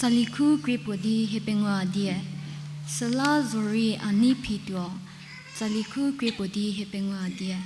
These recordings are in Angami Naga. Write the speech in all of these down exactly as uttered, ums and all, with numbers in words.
Tsali khu krie puo di hiepengou a die. Süla zorei a nei phituo. Tsali khu krie puo di hiepengou a die.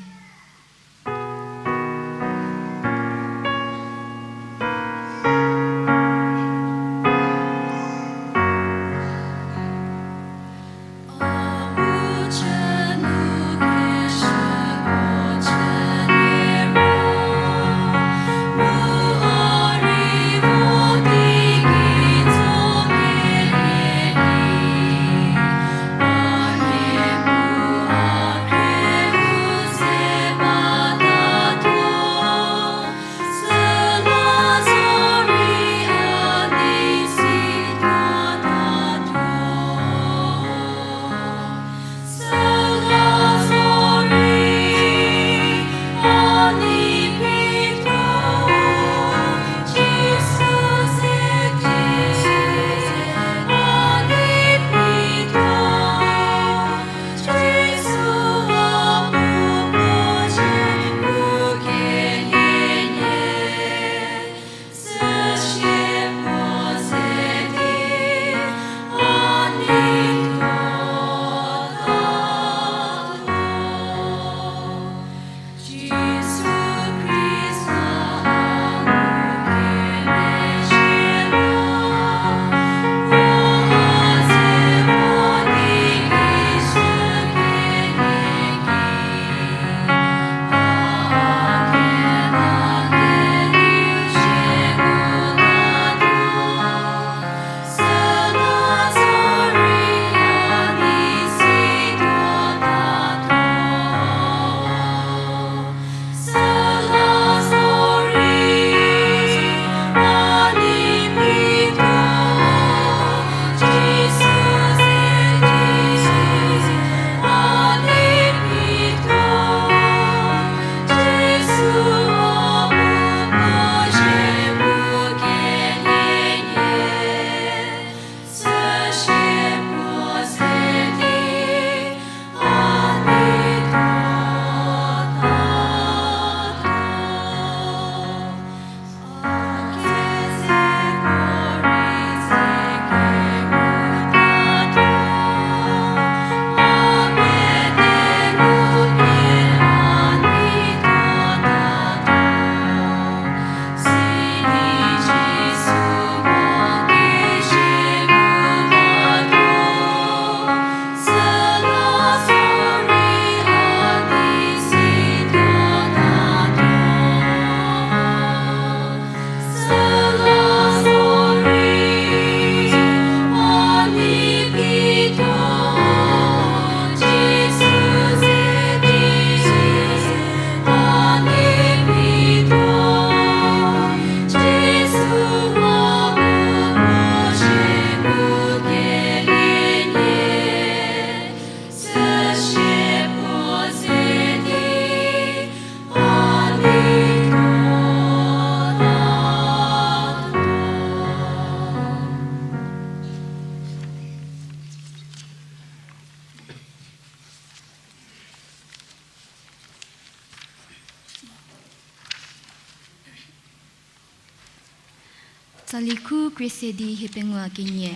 Tsali khu krie se di hiepengou a kenie.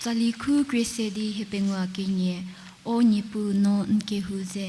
Tsali khu krie se di hiepengou a kenie. O Niepuu, no n kehou ze.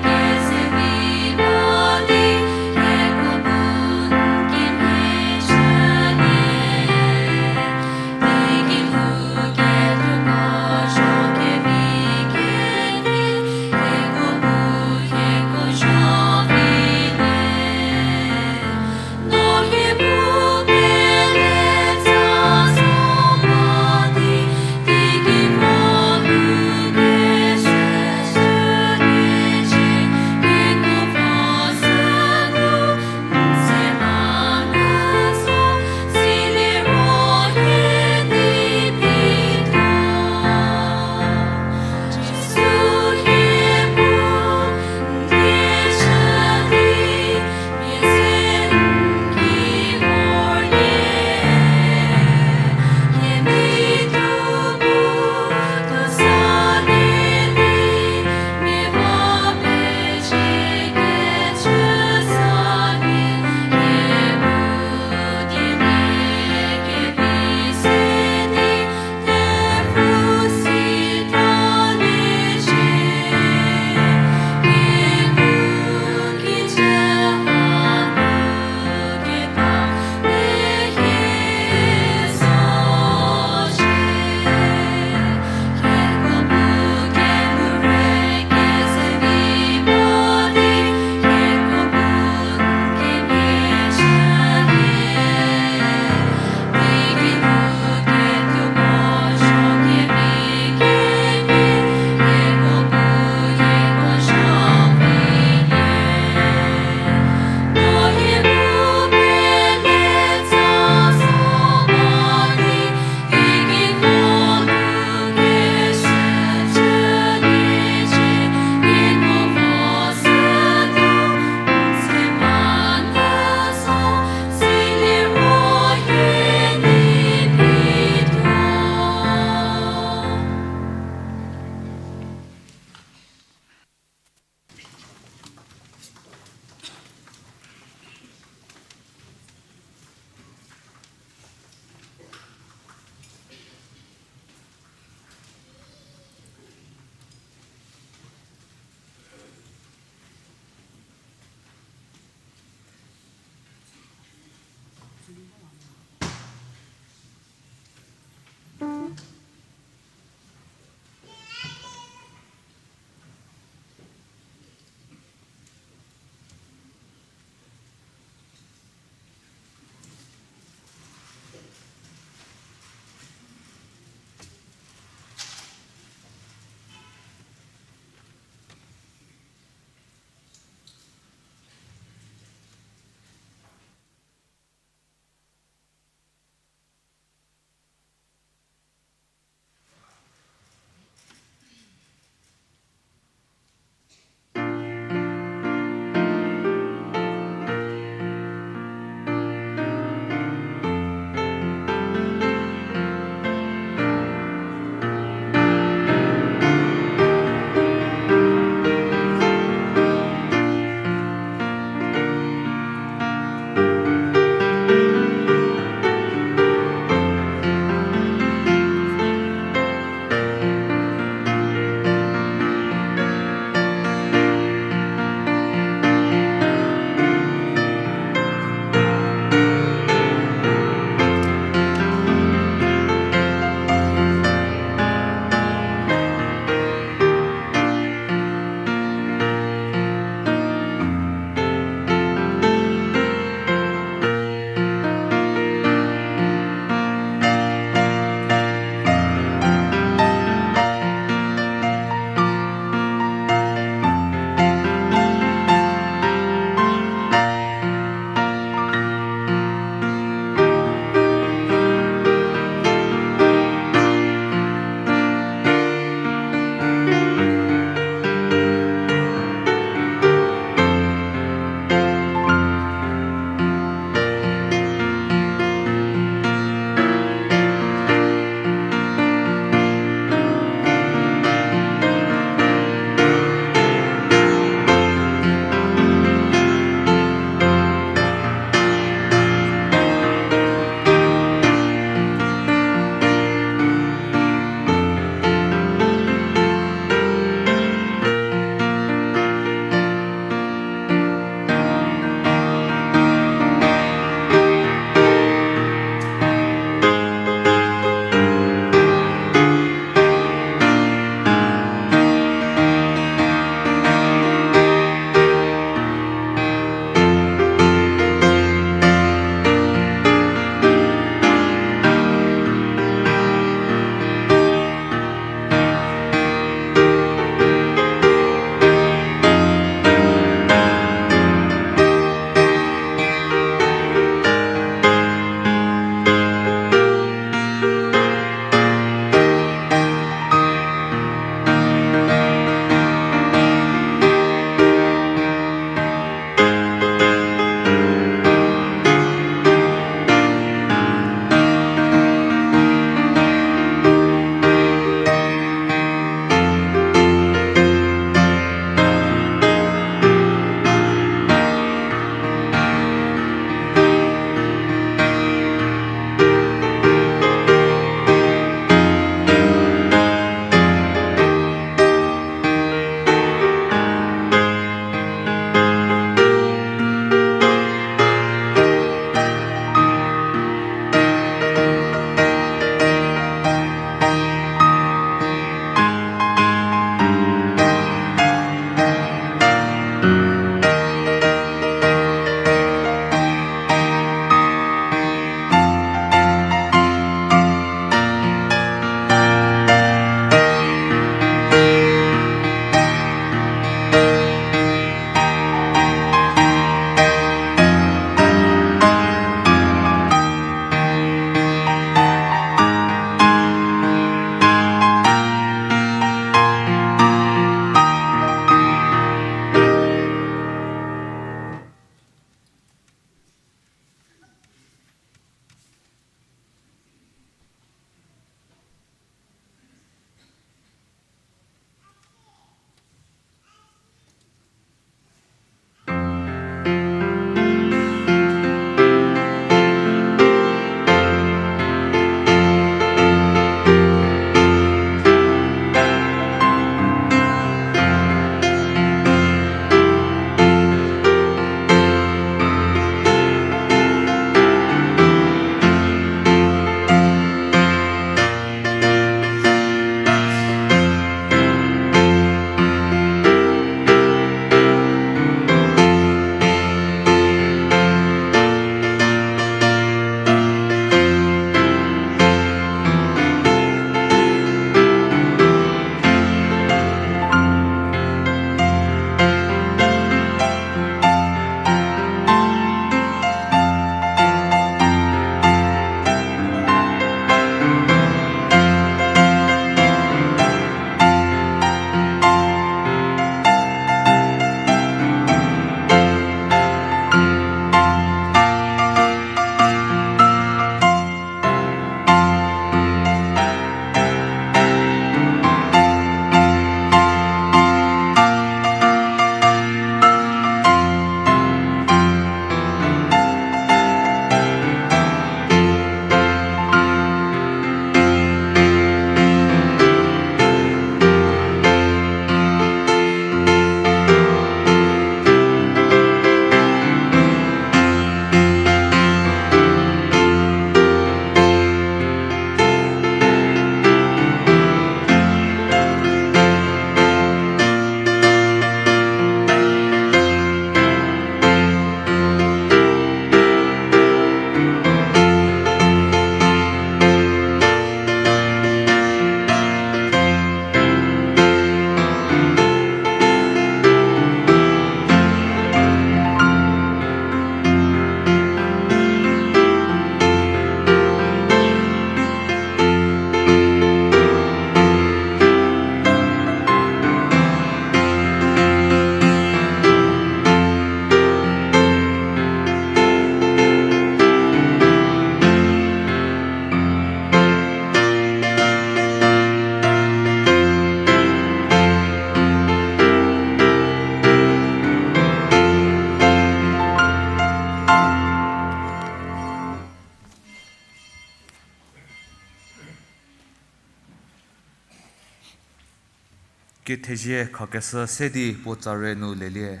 Kethezie khakeshü se di puo tsare nu lelie,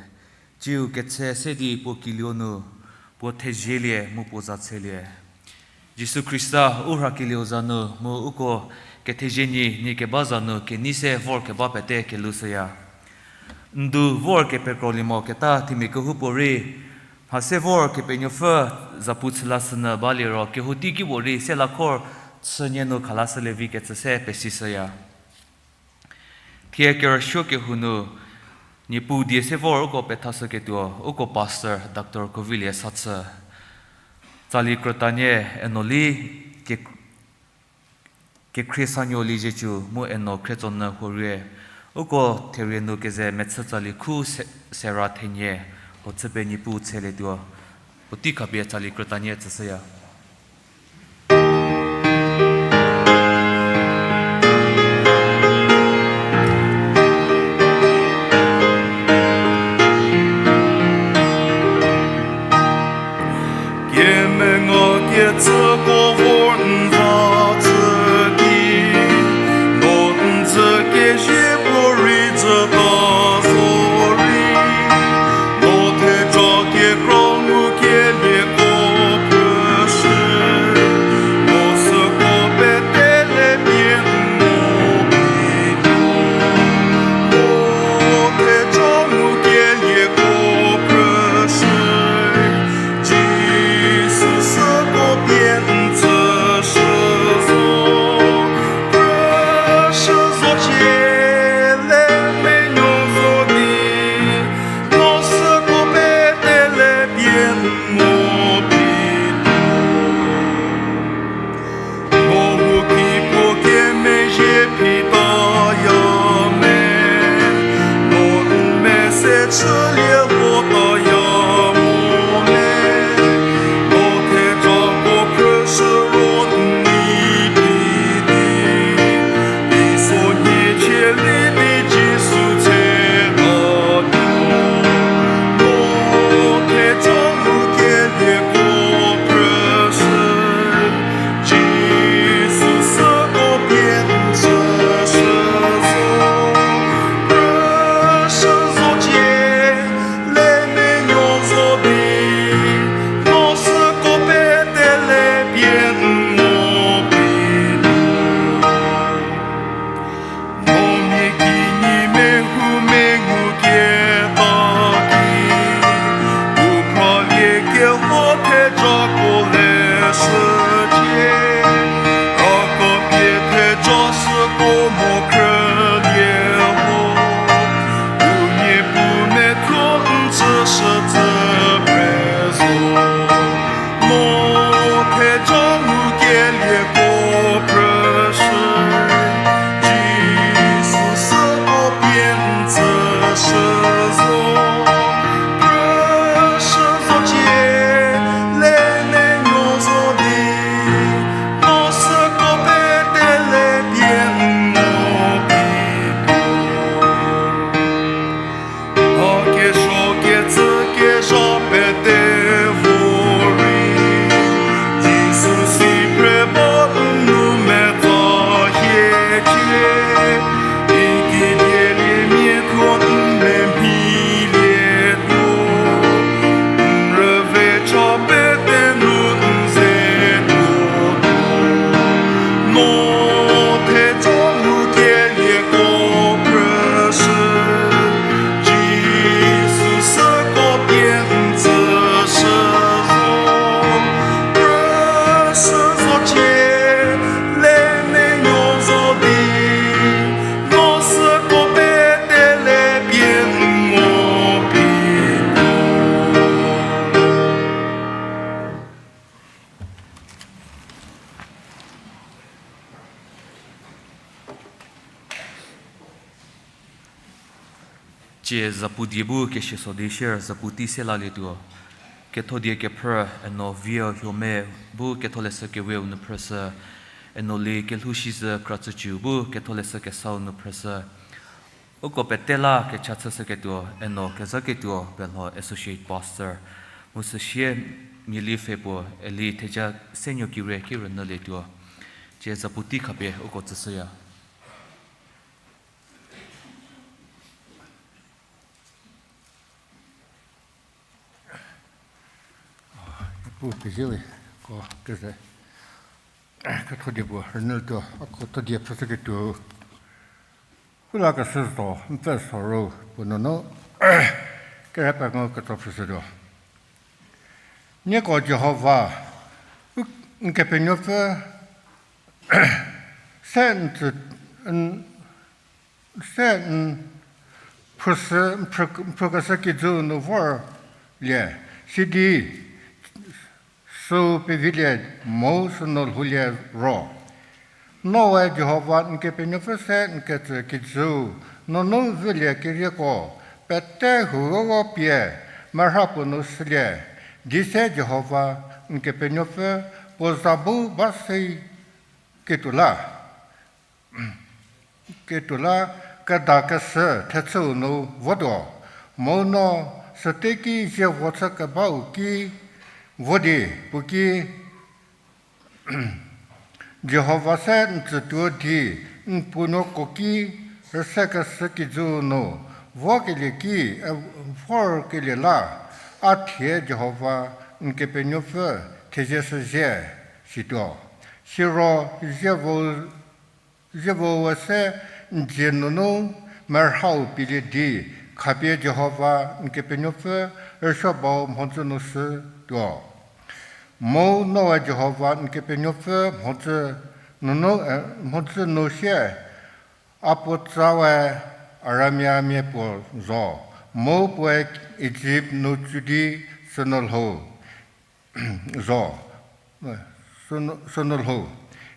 tsiu ketse se di puo kilieu nu, puo thezielie mu puo za tselie. Jisu Khrista u rhakelieu za nu mu uko kethezie nyi nyi keba za nu kenei se vorkeba pete kelushüya. Ndu vor kepekrolie mo keta themia kehoupuorei, mha se vor Kepenuopfü zapu chülashünyü baliro kehou teiki puorei se lakhor chünie nu khalashülie vi kecü se pesishüya. Thie kerüsuo kehou nu, Niepuu die se vor uko pethashüketuo, uko pastor Doctor Kovilie Sachü. Tsali krütanie eno li ke-, kekhrie sanuo liziecü mu eno khrietsonyü huorie, uko therie nu keze mechü tsali khu se-, sera thenie, huo chüpie Niepuu tselietuo, puotei khapie tsali krütanie tsüshüya. Kemenga kecüko vor n va tsü ki, no n tsü kezie puorei tsüta zorei, no theja kekra ngukelieko phrüshü, no süko petele pie n mo pituo, no theja ngukelieko phrüshü. Jisu süko pie n tsüshü zo, phrüshü zocie, le menuo zo di, no süko petele pie n mo pituo. Mo huki puo kemezhie phitaya me, no n mese chülie lhotaya mo me, no thejako phrüshü ro n nei phi di, teisonhie chielie di Jisu tse a tuo, no theja ngukelieko phrüshü. Jisu süko pie n tsüshü zo, phrüshü zocie, le menuo zo di, no süko petele pie n mo pituo. No mia kinyi mehou mengu keta ki, u phralie kelho thejako leshücie, a ko pie theja süko mo khrülie ho, u Niepuu methuo n tsüshü tsü pre zo. No theja ngukelieko phrüshü, Jisu süko pie n tsüshü zo, phrüshü zocie, le menuo zo di, no süko petele pie n mo pituo. A kesuo kecü kezha pete vorei, Jisu si phre ba n nou metsa hiecie, n kidielie miathuo n memhilietuo, n rüve cha pete nu n ze tuotuo. No theja ngukelieko phrüshü, Jisu süko pie n tsüshü zo, phrüshü zocie, le menuo zo di, no süko petele pie n mo pituo. Tsie zapu die bu kesiaso di sier zapu tei se lalietuo. Ketho die kephrü eno vie huo me bu ketholeshü keweu nu phrüshü, eno li kelhou shizü kratsüciu bu ketholeshü kesau nu phrüshü. Uko pete la kecha chüshüketuo eno kezhaketuo pelho Associate Pastor mu süsie mia li pfhe puo eli theja senuo kire ki rünyülietuo. Tsie zapu tei khapie uko tsüshüya. Pu pezie we, ko keze ketho die puo rünyütuo, a ko tho die phrüshüketuo. Pulakeshü zo, n pfü soru puo nunu, kerhei pengou ketso phrüshütuo. Nieko Jihova, u, n Kepenuopfü, se n tsü, n, se n phrüshü, n phrü, n phrükeshü kijü nu vorlie, sidi süu pevilie mu sünu lhoulie ro. Noe Jihova n Kepenuopfü se n ketsü kijüu nunu vülie kerieko pete huogo pie merha puo nu shülie, di se Jihova n Kepenuopfü puo za bu ba se ketuo la, ketuo la kedakeshü thechüu nu votuo, mu no süteki zievo chü kebau ki vo di puo ki, Jihova se n tsütuo di n puonuoko ki rüsekeshü kijüu nu vokelie ki, e, vorkelie la, a thie Jihova n Kepenuopfü thezie shüzhie, situo. Siro zievo zievowe se n dzie nunu merhau pielie di khapie Jihova n Kepenuopfü rüsuobau mhodzü nu shütuo. Mu noe Jihova n Kepenuopfü mhodzü nunu, e, mhodzü nu sie, a puo tsawe Aramiamia puo zo, mu puoe Ijipt nu tsü di sünu lhou zo, sünu, sünu lhou.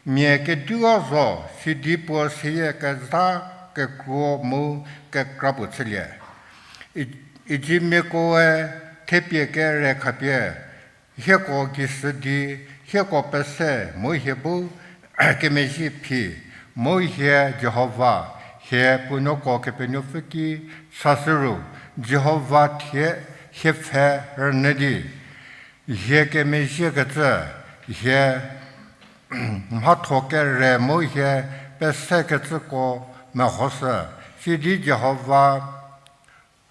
Mia kediu zo, sidi puo seyie kezha kekuo mu kekra puo chülie. I-, Ijiptmiakoe thepie kere khapie, hieko gei shü di, hieko pese mu hie bu kemezhie phi, mu hie Jihova, hie puonuoko Kepenuopfü ki sashüru, Jihova thie hie pfhe rünyü di, hie kemezhiekecü, hie mhatho kere mu hie pesekecüko mehoshü, sidi Jihova,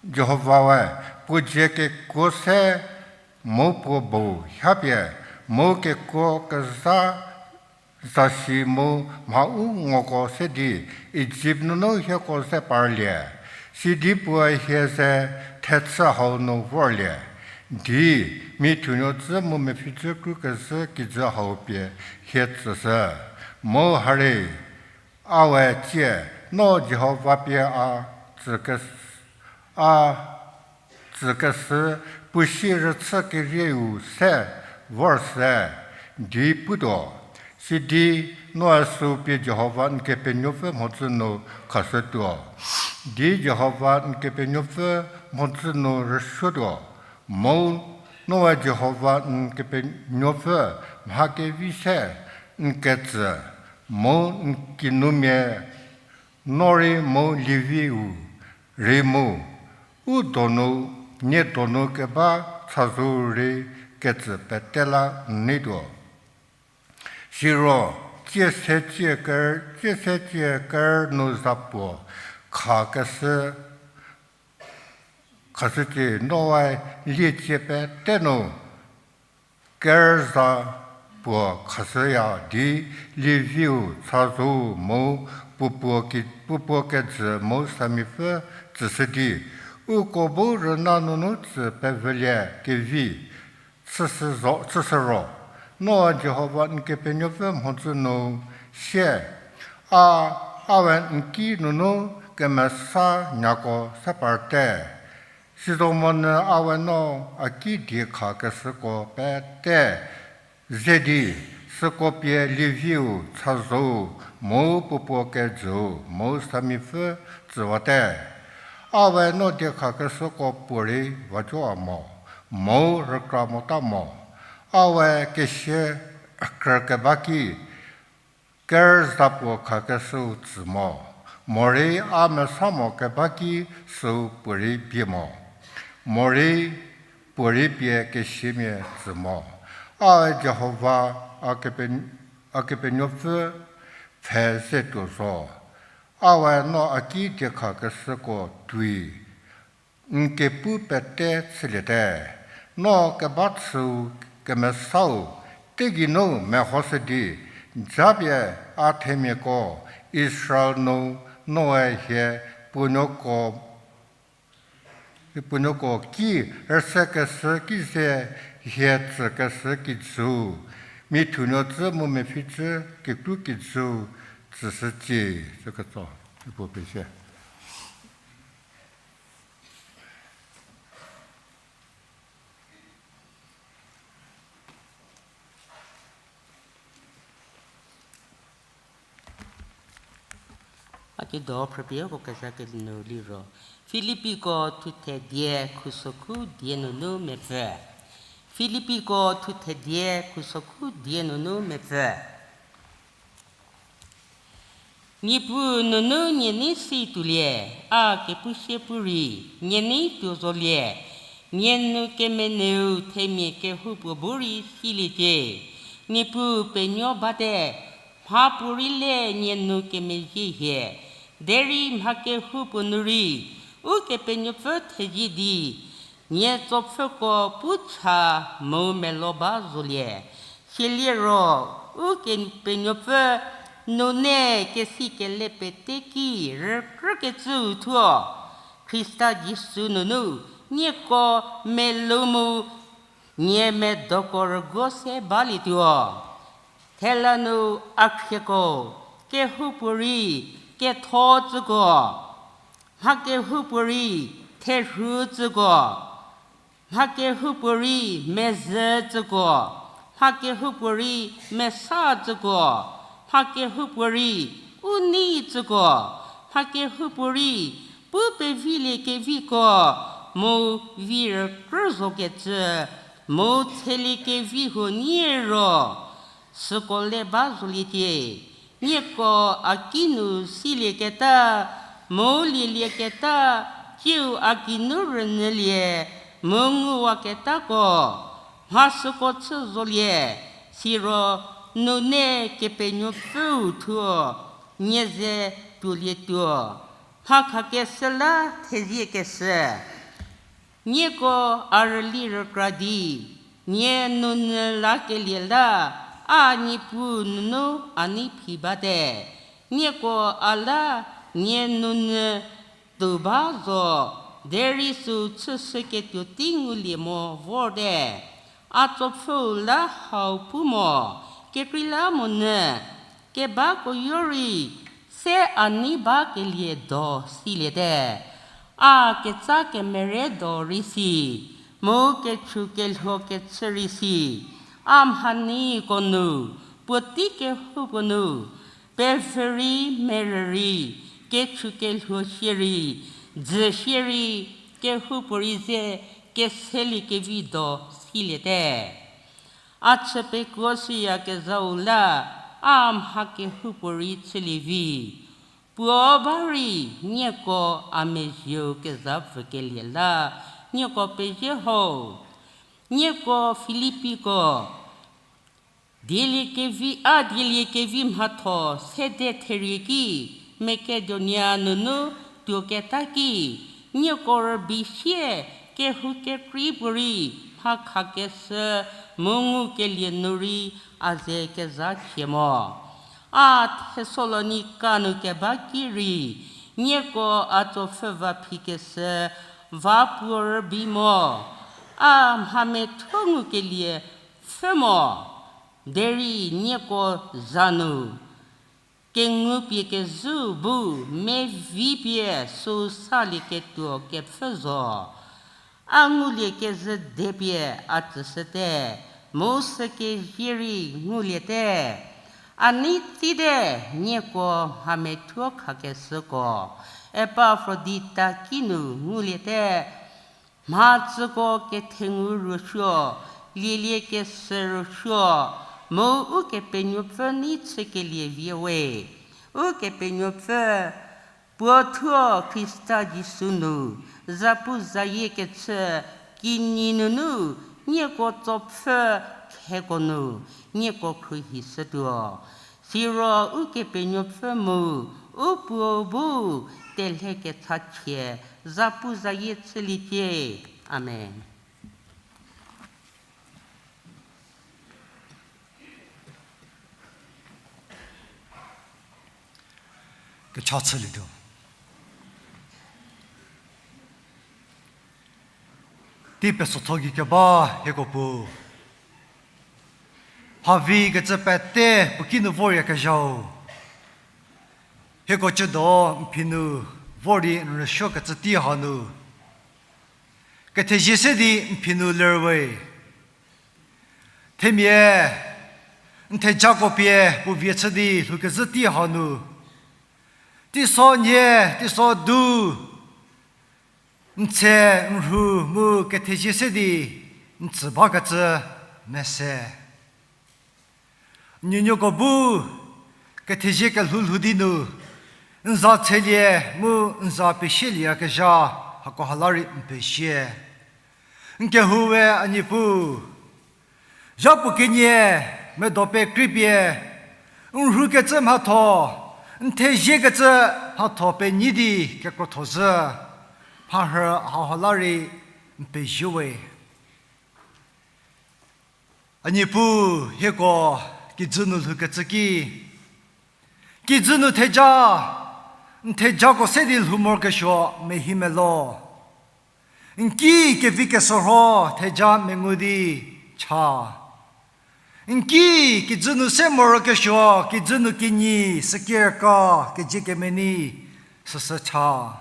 Jihovae puo dzie kekuo se mu puo bu hapie, mu kekuo kezha zasi mu mha u ngoko se di Ijipt nunu hieko ze parlie, sidi puoe hie ze thechü hau nu vorlie, di mithunuodzü mu mepfhitsü kru kezhü kijü hau pie hie tsüshü. Mu hari, a we tsie, no Jihova pie a tsükes-, a tsükeshü puo si rüchü kerieu se vor se, di putuo. Sidi noe süu pie Jihova n Kepenuopfü mhodzü nu khashütuo. Di Jihova n Kepenuopfü mhodzü nu rüsuotuo. Mu noe Jihova n Kepenuopfü mha kevi se n ketsü, mu n kinumia, no rei mu Leviu rei mu, u donu, nie donu keba chazou rei ketsü pete la n neituo. Siro, tsie se tsie ker, tsie se tsie ker nu za puo khakeshü, khashücie, noe lie tsie pete nu ker za puo khashüya di Leviu chazou mu puo puo ki-, puo puo kejü mu samipfü tsüshü di, uko bu rüna nunu tsü pevülie kevi chüshü zo, chüshü ro, noe Jihova n Kepenuopfü mhodzü nu sie, a, a we n ki nunu kemesa nyako se parte. Sizomonyü a we no a ki diekhakeshüko pete ze di, süko pie Leviu chazou mu puo puo kejüu mu samipfü tsüwate. A we no diekhakeshüko puorei vajoa mo, mu rükra mota mo. A we kesie krü keba ki ker za puo khakeshüu tsü mo, morei a mesa mo keba ki süu puorei bie mo, morei puorei pie kesiemia tsü mo. A Jihova, a Kepe-, a Kepenuopfü pfhe ze tuo zo. A we no a ki diekhakeshüko tuoi n kepu pete chüliete. No keba chüu kemesau teigei nu mehoshü di, japie a themiako Israel nu noe hie puonuoko puonuoko ki rüse keshü ki ze hie tsükeshü kijü, mithunuo tsü mu mepfhi tsü kekru kijü tsüshücie. Süketso, ipuo pezie. A kedipuo phrüpie uko kezha kenu liro, Filippiko thuthe die khusokhu die nunu mepfü. Filippiko thuthe die khusokhu die nunu mepfü. Niepuu nunu nie nei si tuolie, a kepusie pu rei, nie nei tuo zolie, nie nu kemeneu themia kehoupuo bu rei siliecie. Niepuu penuo bate, mhapuorei le nie nu kemezhie hie, derei mha kehoupuo nu rei, Ukepenuopfü thezie di, nie tsopfüko pu cha mu melo ba zolie. Silie ro, Ukepenuopfü nune kesi kele pete ki rükrükecüu thuo, Khrista Jisu nunu nieko melou mu nie medoko rüguo se balietuo. Thela nu a khrieko, kehoupuorei ketho tsüko, mha kehoupuo rei therhu tsüko, mha kehoupuorei mezhü tsüko, mha kehoupuorei mesa tsüko, mha kehoupuorei u nei tsüko, mha kehoupuorei pu pevilie keviko, mu vi rükrü zokecü, mu tshelie kevi huo nie ro, süko le ba zoliecie. Nieko a kinu silieketa, mu lielieketa, tsiu a kinu rünyülie, mu nguwaketako, mha süko chü zolie, siro nune Kepenuopfüu thuo nie ze tuolietuo, mha khakeshü la theziekeshü. Nieko a rüli rükra di, nie nunyü lakelie la, a Niepuu nunu a nei phi bate. Nieko a la nie nunyü tuo ba zo, derei süu chüshüketuo tei ngulie mo vorte. A tsopfüu la hau pu mo, kekreilamonyü, kebako yo rei, se a nei bakelie do siliete. A ketsa kemere do rei si, mu kechu kelhuo kechü rei si, a mhaneiko nu, puotei kehoupuo nu, pevü rei merü rei, kechu kelhuo shierei, dzü shierei, kehoupuorei ze keseliekevi do siliete. A chü pekuo shüyakezhau la, a mha kehoupuorei chülie vi. Puo ba rei nieko a mezhieu kezha pfükelie la, nieko pezie ho. Nieko Filippiko, dieliekevi, a dieliekevi mhatho sede therie ki, Makedonia nunu tuoketa ki, nieko rübei sie kehou kekrei puorei mha khakeshü mu ngukelie nu rei a ze kezha chie mo. A Thessalonika nu keba ki rei, nieko a tsopfü va phikeshü va puo rübei mo. A mha methuo ngukelie pfhü mo, derei nieko za nu kengupie kezhü bu mevi pie süu salieketuo kepfhü zo. A ngulie kezhü depie a tsüshüte, mu sükezie rei nguliete. A nei tsite, nieko mha methuo khakeshüko Epafrodita kinu nguliete. Mha tsüko kethengu ruosuo, lielie kesü ruosuo, mu Ukepenuopfü nei chükelie vie we. Ukepenuopfü puo thuo Khrista Jisu nu, zapuzayie kechü kinyi nunu, nieko tsopfü kheko nu, nieko khruohishütuo. Siro Ukepenuopfü mu u puo bu telhe kechachie zapuzayie chüliecie. Amen. Kecha chülietuo. Tei pesotho gei keba hieko Pu. Mhavi kecü pete puo kinu voryakezhau. Hieko ciedo n phi nu vor di n rüsuokecü tei hanu. Kethezie se di n phi nu lerwe. Themia, n thejako pie puo vie chü di lhoukezhü tei hanu. Teiso nhie, teiso du, n tse, n rhu mu kethezie se di n tsü bakecü mese. Nuonuoko bu kethezie kelhou lhou di nu, n za tselie mu n za pesielieyakezha, hakoha la rei n pezie. N kehou we a Niepuu, zhapu kenie medo pekreipie, n rhukecü mhatho, n theziekecü mhatho penyi di kekrotho zhü, mharhü haha la rei n pezie we. A Niepuu hieko kijü nu lhoukecü ki, kijü nu theja, n thejako se di lhou morokesuo mehi melo. N ki kevi kesorho theja mengu di cha. N ki kijü nu se morokesuo, kijü nu kinyi, sükirka, kezie kemenei, süsü cha.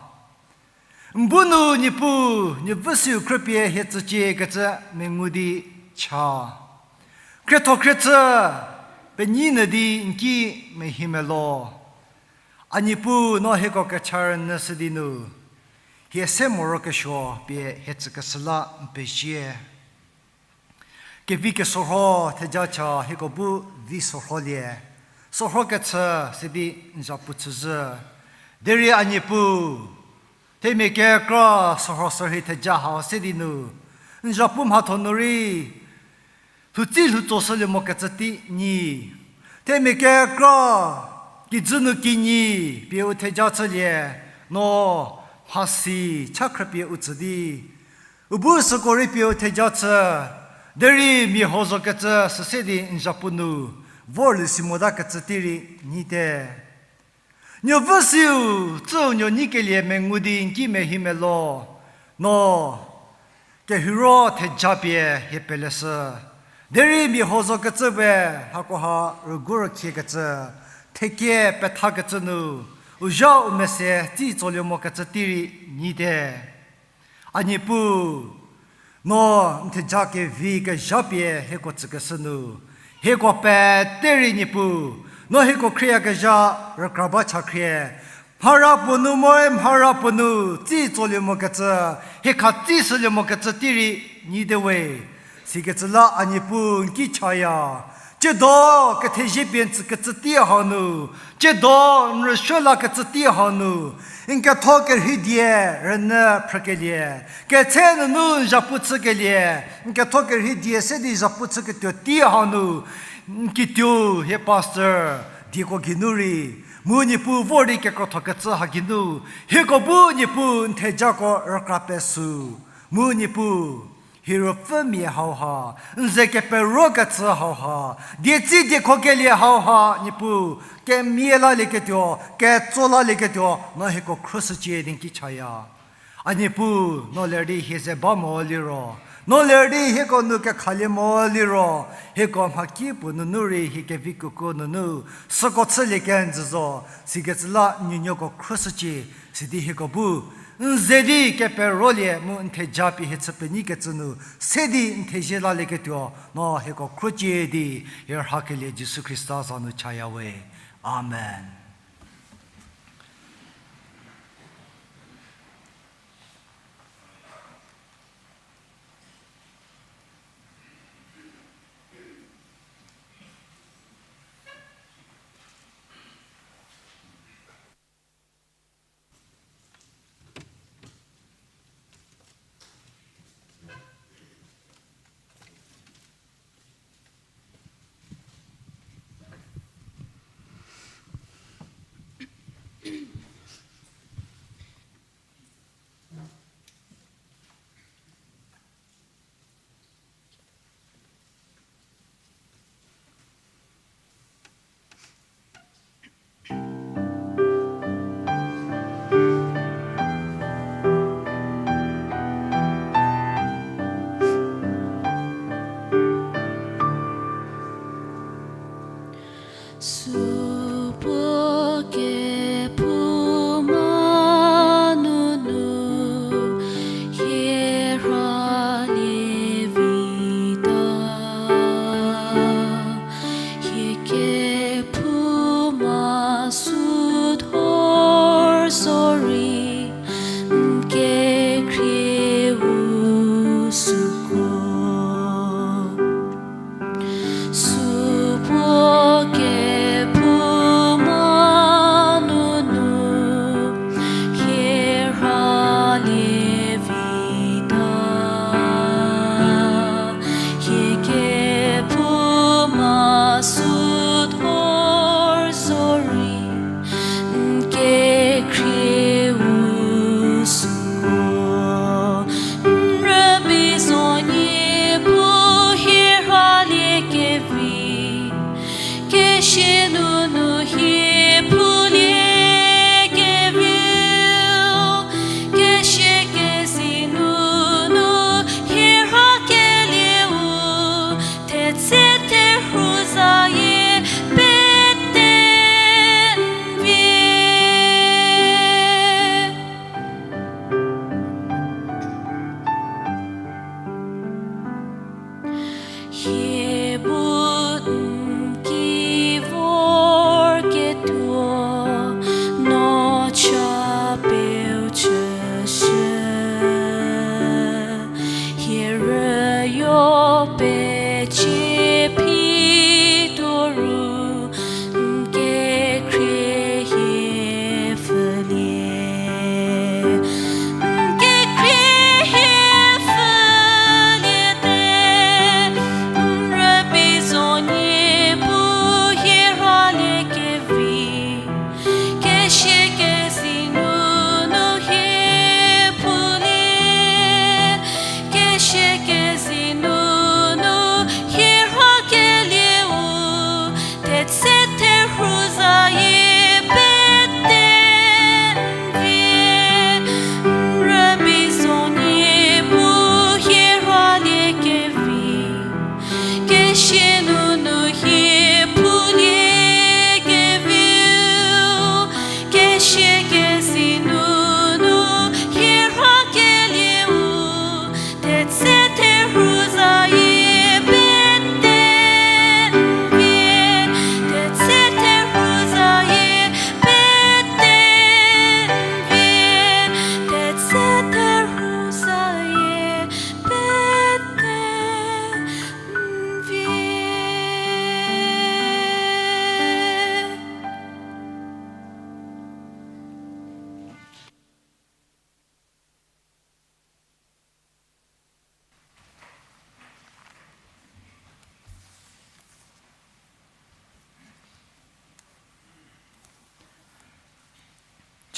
N bu nu Niepuu, nie vü siu khrüpie hie tsücie kecü mengu di cha. Khrietho khrietsü, penyi nyü di n ki mehi melo. A Niepuu no hieko kecha rünyüshü di nu, hie se morokesuo pie hie tsükeshü la n pezie. Kevi kesorho theja cha hieko bu vi sorholie, sorho kechü sidi n zhapu chüzhü. Derei a Niepuu, themia kekra sorho sorhi theja hau se di nu, n zhapu mhatho nu rei, lhoutsi lhoutso shülie mokecü tei nyi. Themia kekra, kijü nu kinyi, pie u theja chülie, no, mhasi, cha khrüpie u tsü di. U bu süko rei pie u theja chü, derei mia huo zokecü süse di n zhapu nu, vorlie si motakecü tei rei nyite. Nuo vü siu, tsüu nuo nyikelie mengu di n ki mehi melo, no, kehiro theja pie hie peleshü. Derei mia huo zokecü we, hakoha rügu rükhiekecü, thekie pethakecü nu, u zha u mese tsi tsolie mokecü tei rei nyite. A Niepuu, no n theja kevi kezha pie hieko tsükeshü nu, hieko pete rei Niepuu, no hieko khrieyakezha rükra ba cha khrie, mhara puo nu moe mhara puo nu tsi tsolie mokecü, hie khatsi shülie mokecü tei rei nyite we. Sikecü la a Niepuu n ki chaya. Tsiedo kethezie pie n tsükecü tei hau nu, tsiedo n rüsuo lakecü tei hau nu, n ketho kerhei die rünyü phrükelie, ketse nunu n zhapu chükelie, n ketho kerhei die se di zhapu chüketuo tei hau nu, n kituo hie pastor dieko geinu rei, mu Niepuu vor di kekrothokecü ha geinu, hieko bu Niepuu n thejako rükra pesü, mu Niepuu, hie ruopfümia hauha, n ze keperokecü hauha, dietsi diekhokelie hauha, Niepuu, kemie lalieketuo, ketso lalieketuo, no hieko khruoshücie di n ki chaya. A Niepuu, no ler di hie ze ba mo liro, no ler di hieko nu kekhalie mo liro, hieko mhakipuo nunu rei hie kevikuku nunu, süko chülie kenjü zo, sikecü la n nuonuoko khruoshücie, sidi hieko bu, n ze di keperolie mu n theja pie hie chü penyikecü nu, se di n thezie lalieketuo, no hieko khruocie di, hie rhakelie Jisu Khrista za nu chaya we. Amen.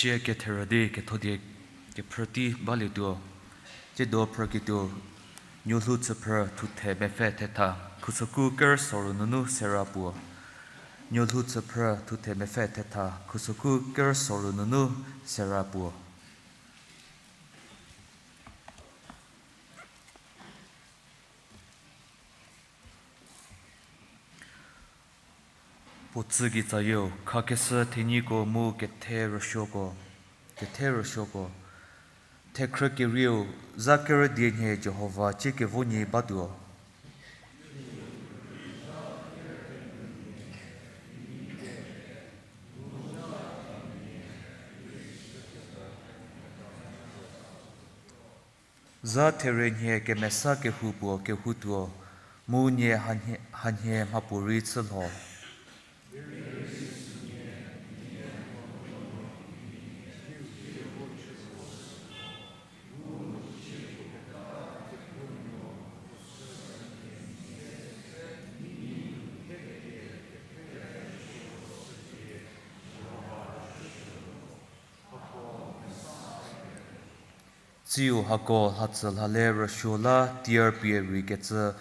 Thie ketherü di kethodie kephrütei balietuo. Tsiedo phrüketuo, Nuolhou chüphrü thuthe mepfü thetha, khusüku kerüsoru nunu sera puo. Nuolhou chüphrü thuthe mepfü thetha, khusüku kerüsoru nunu sera puo. Puo tsü kitsayieu, khakeshü thenyiko mu kethe rüsuoko, kethe rüsuoko. Thekhrü kerieu, za kerüdie nhie Jihova ciekevo nyi batuo. Za therie nhie kemesa kehou puo kehoutuo, mu nie hanhie, hanhie mhapuorei chülho. Tsiu hako lhatsü lhale rüsuo la tier pie rei kecü,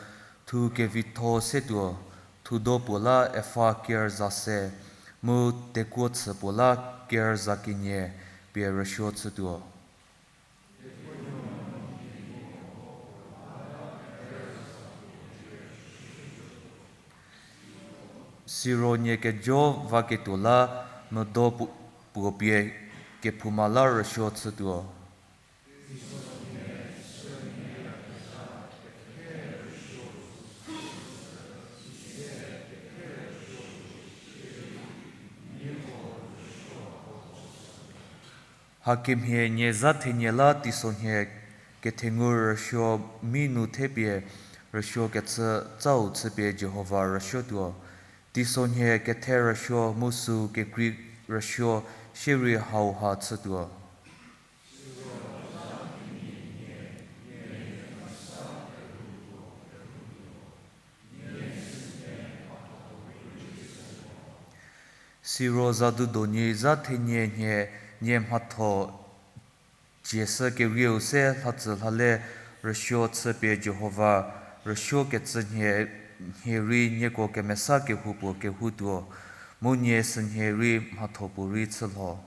thu kevitho se tuo, thudo puo la efa ker za se, mu tekuo chü puo la ker za kenie pie rüsuo chütuo. Siro nie kejo vaketuo la medo pu-, puo pie kephouma la rüsuo chütuo. Hakemhie nie za thenie la teisonhie kethengu rüsuo mi nu thepie rüsuo kecü tsau chüpie Jihova rüsuotuo. Teisonhie kethe rüsuo mu süu kekrei rüsuo shierei hauha chütuo. Siro zadudo nyi za thenie nhie nie mhatho cie sü kerieu se lhatsü lhale rüsuo chüpie Jihova rüsuo kecü nhie, nhie rei nieko kemesa kehou puo kehoutuo, mu nie sünhie rei mhatho puorei chülho.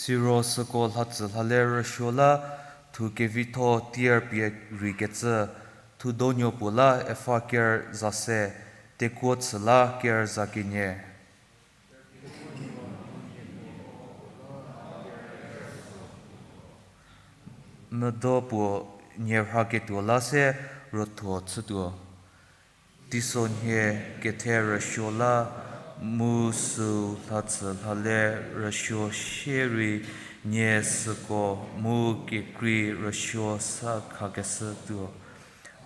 Siro süko lhatsü lhale rüsuo la thu kevitho tier pie rei kecü, thudonuo puo la efa ker za se, tekuo chü la ker za kenie. Medo puo nie rhaketuo la se rütho chütuo. Teisonhie kethe rüsuo la mu süu lhatsü lhale rüsuo shierei nie süko mu kekrei rüsuo sa khakeshütuo.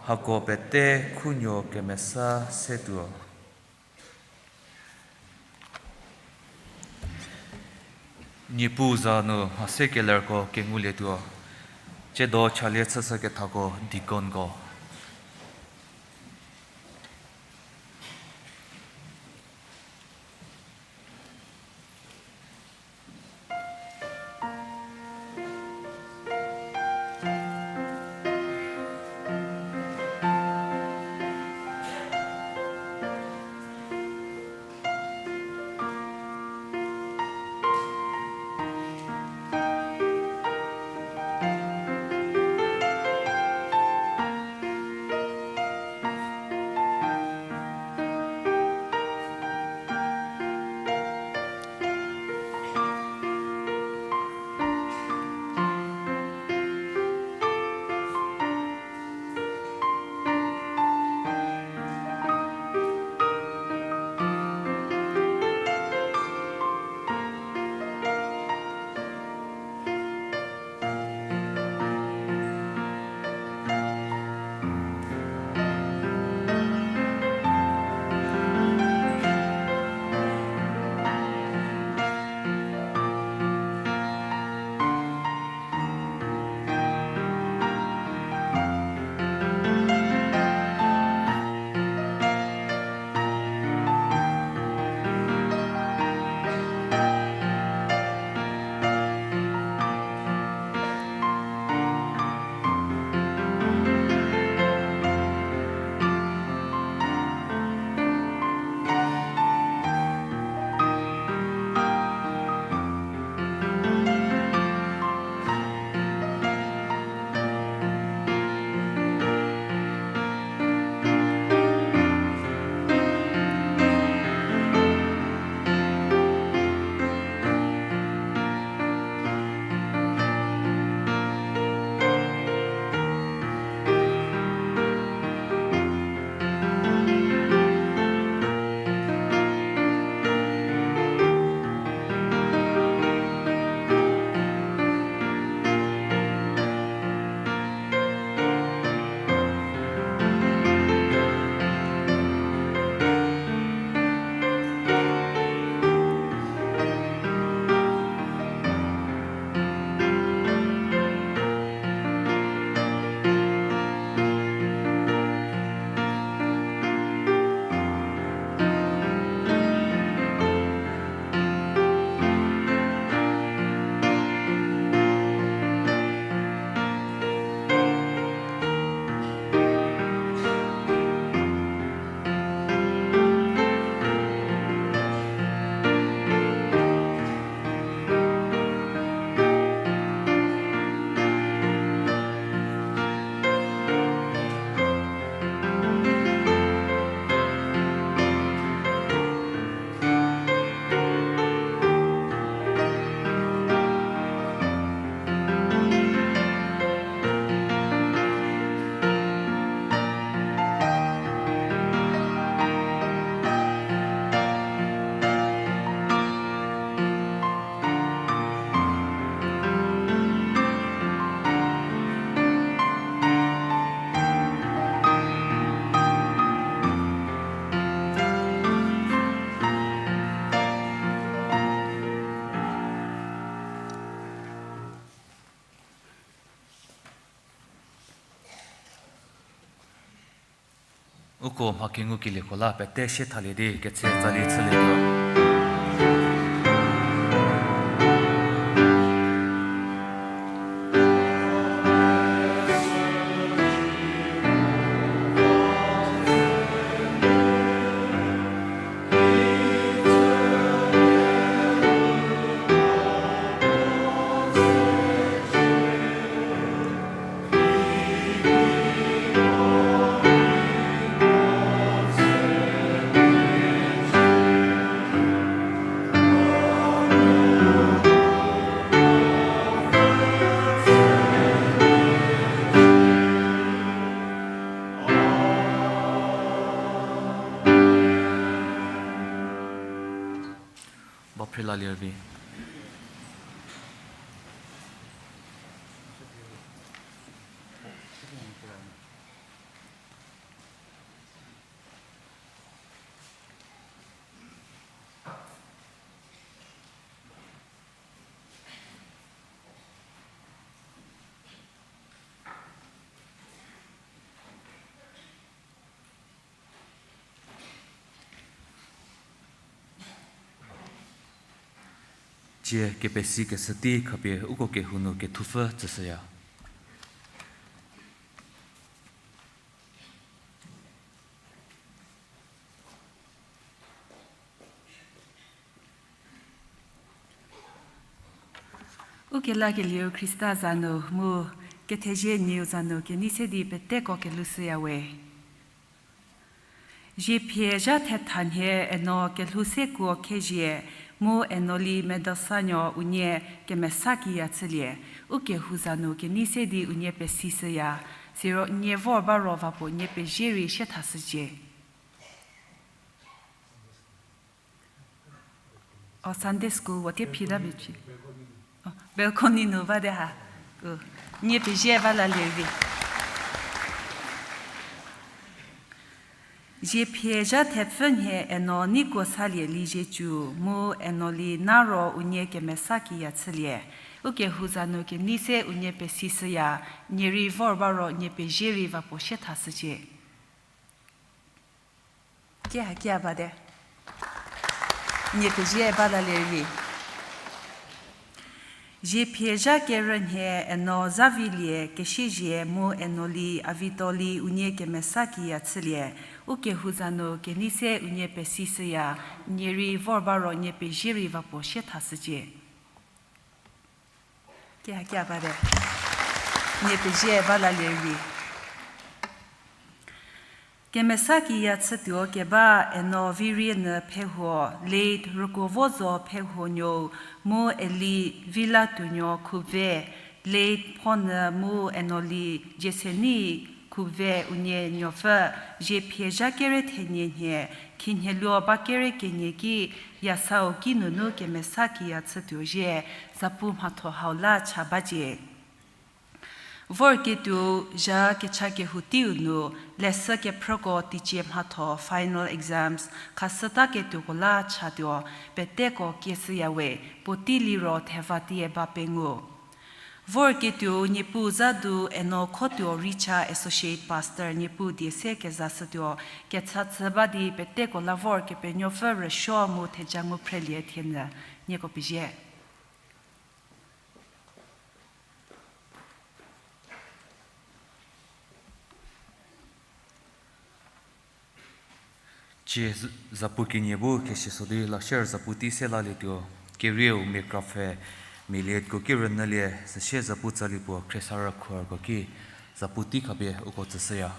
Hako pete khunuo kemesa setuo. Niepuu za nu mhase kelerko kengulietuo. Tsiedo chalie chüshü kethako deaconko. Uko mha kengukelieko la pete sie thalie di ketse tsali chülietuo. Ba phre lalie vi. Tsie kepesikeshü tei khapie uko kehou nu kethupfü tsüshüya. Ukelakelieu Khrista za nu mu kethezie nieu za nu kenei se di peteko kelhoushüya we. Ziephie zha thetha nhie eno kelhou sekuo khezie mu eno li medosanuo unie kemesa kiya chülie, ukehou za nu kenei se di unie pesishüya, siro nie vor ba ro va puo nie pezie rei sie thashücie. O Sunday school wo tie phita bici. O, balcony nu ba de ha. U, nie pezie ba lalie vi. Ziephie zha thepfü nhie eno neikuo salie lizie cu mu eno li na ro unie kemesa kiya chülie, ukehou za nu kenei se unie pesishüya, nie rei vor ba ro nie pezie rei va puo sie thashücie. Ki ha kia ba de. Nie pezie ba lalie vi. Ziephie zha kerü nhie eno zavilie kesiezie mu eno li avitoli unie kemesa kiya chülie, ukehou za nu kenei se unie pesishüya, nie rei vor ba ro nie pezie rei va puo sie thashücie. Ki ha kia ba de. Nie pezie ba lalie vi. Kemesa kiya chütuo keba eno Virie nyü Phehuo, late Rükuovozo Phehuonuou, mu Eli Vilatuonuo Khupve, late Phonyü mu eno li Jeseni Khupve unie nuopfü, ziephie zha kere thenie nhie, khinhieluo ba kere kenie ki, yasau kinunu kemesa kiya chütuo zhie, zapu mhatho hau la cha bacie. Vorketuo zha kecha kehou teiu nu, leshü kephrüko teicie mhatho final exams khashütaketuoko la chatuo, peteko kieshüya we, puotei liro theva tie ba pengou. Vorketuo Niepuu za du eno khotuo Richa Associate Pastor Niepuu die se kezashütuo, kecha chü ba di peteko la vor Kepenuopfü rüsuo mu theja ngu phrelie thienyü, nieko pezie. Cie z-, zapu kenie bu kesiso di lashie zapu tei se lalietuo, kerieu mia krapfhe, mia lietko ki rünyülie, süsie zapu tsali puo khriesarü khuoko ki zapu tei khapie uko tsüshüya.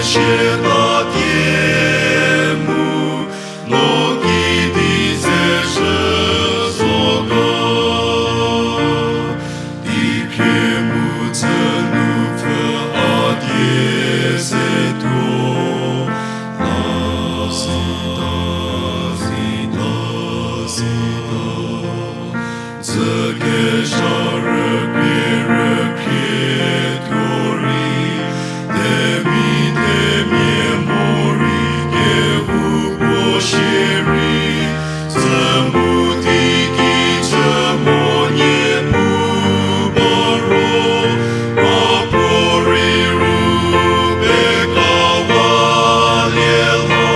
Sieta tie mu, no kidi ze shü zo ga. Di khrie mu tsü nu pfü a die se tuo. Na zita, zita, zita. Dzü kezha rüpie rüpie tuo rei, themia themia morei kehoupuo shierei, dzü mu teiki jü mo Niepuu ba ro, a puorei ru pekawa lie lo,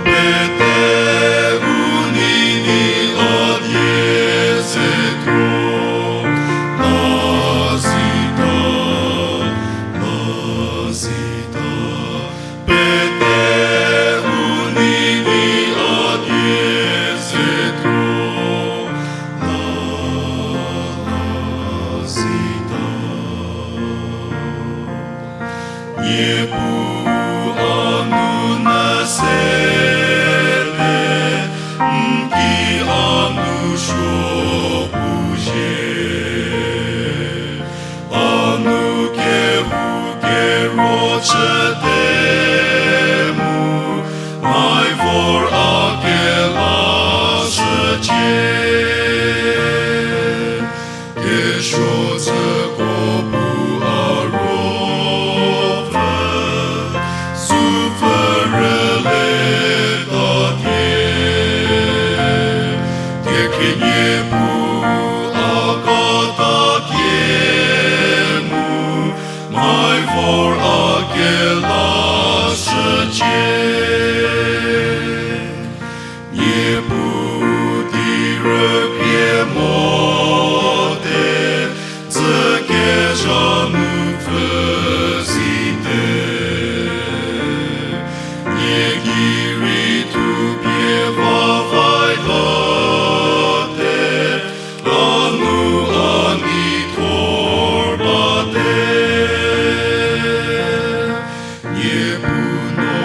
pete u nei di a die se tuo. Na zita, na zita, pete u nei di a die se tuo. Na, na zita. Niepuu a nu nyü se te, n ki a nu suo pu zhie. A nu kehou kero chüte mu, mai vor a kelashücie. Kesuo tsüko bu a ruopfü, sü pfü rüle ta tie. Tiekhrie Niepuu a kata kie mu, mai vor a kelashücie. Niepuu di rüpie mote, dzü kezha nu pfü site. Nie gei rei thupie vavai bate, a nu a nei thor bate. Niepuu no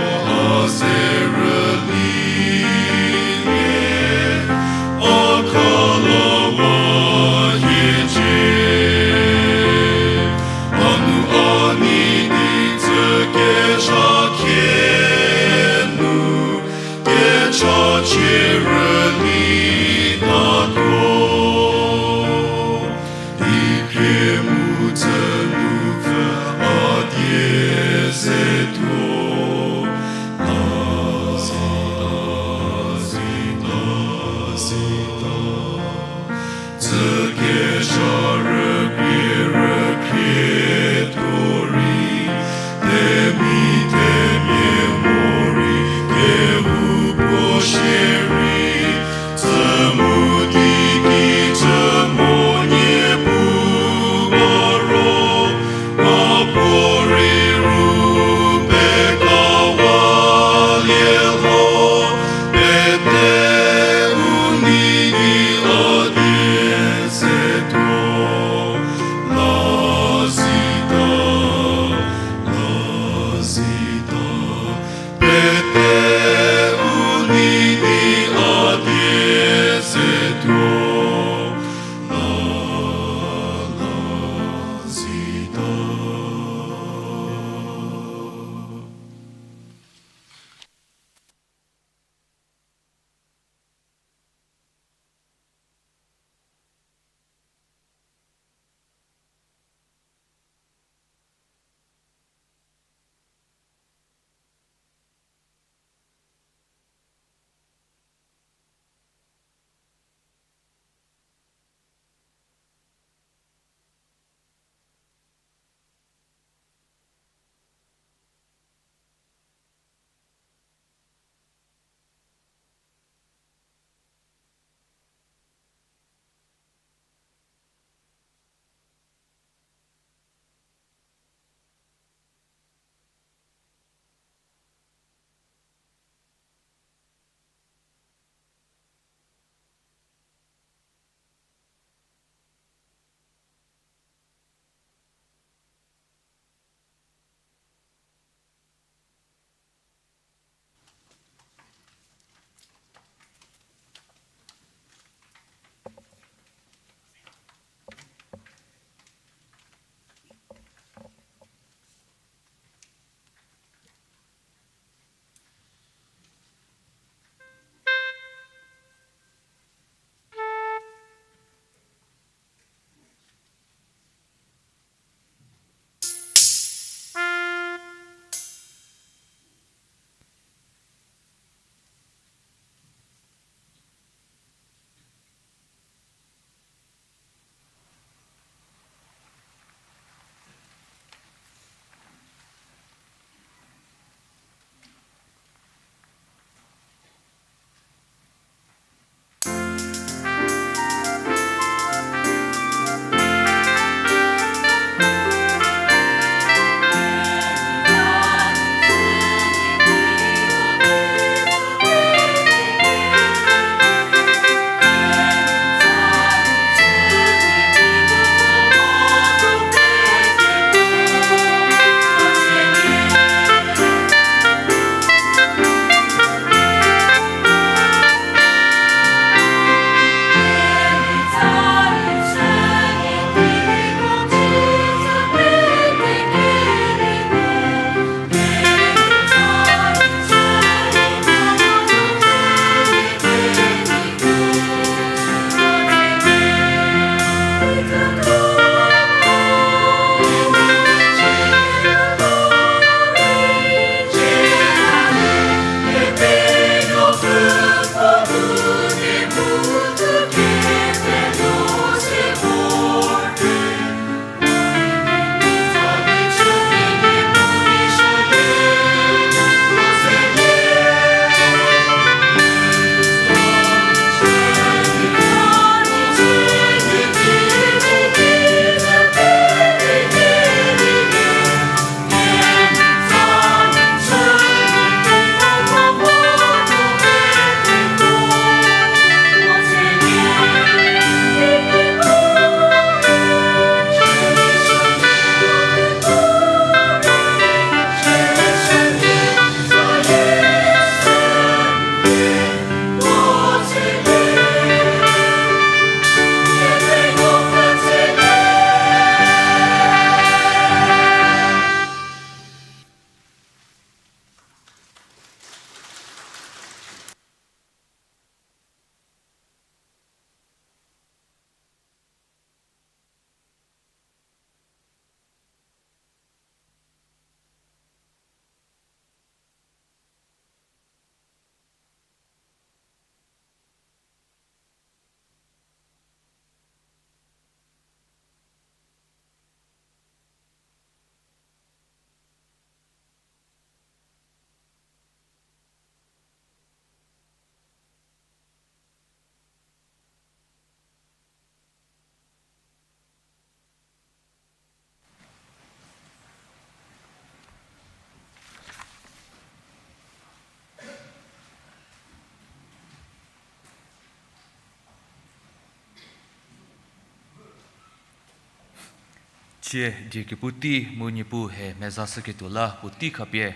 Tie die kepu tei mu Niepuu he mezashüketuo la puotei khapie,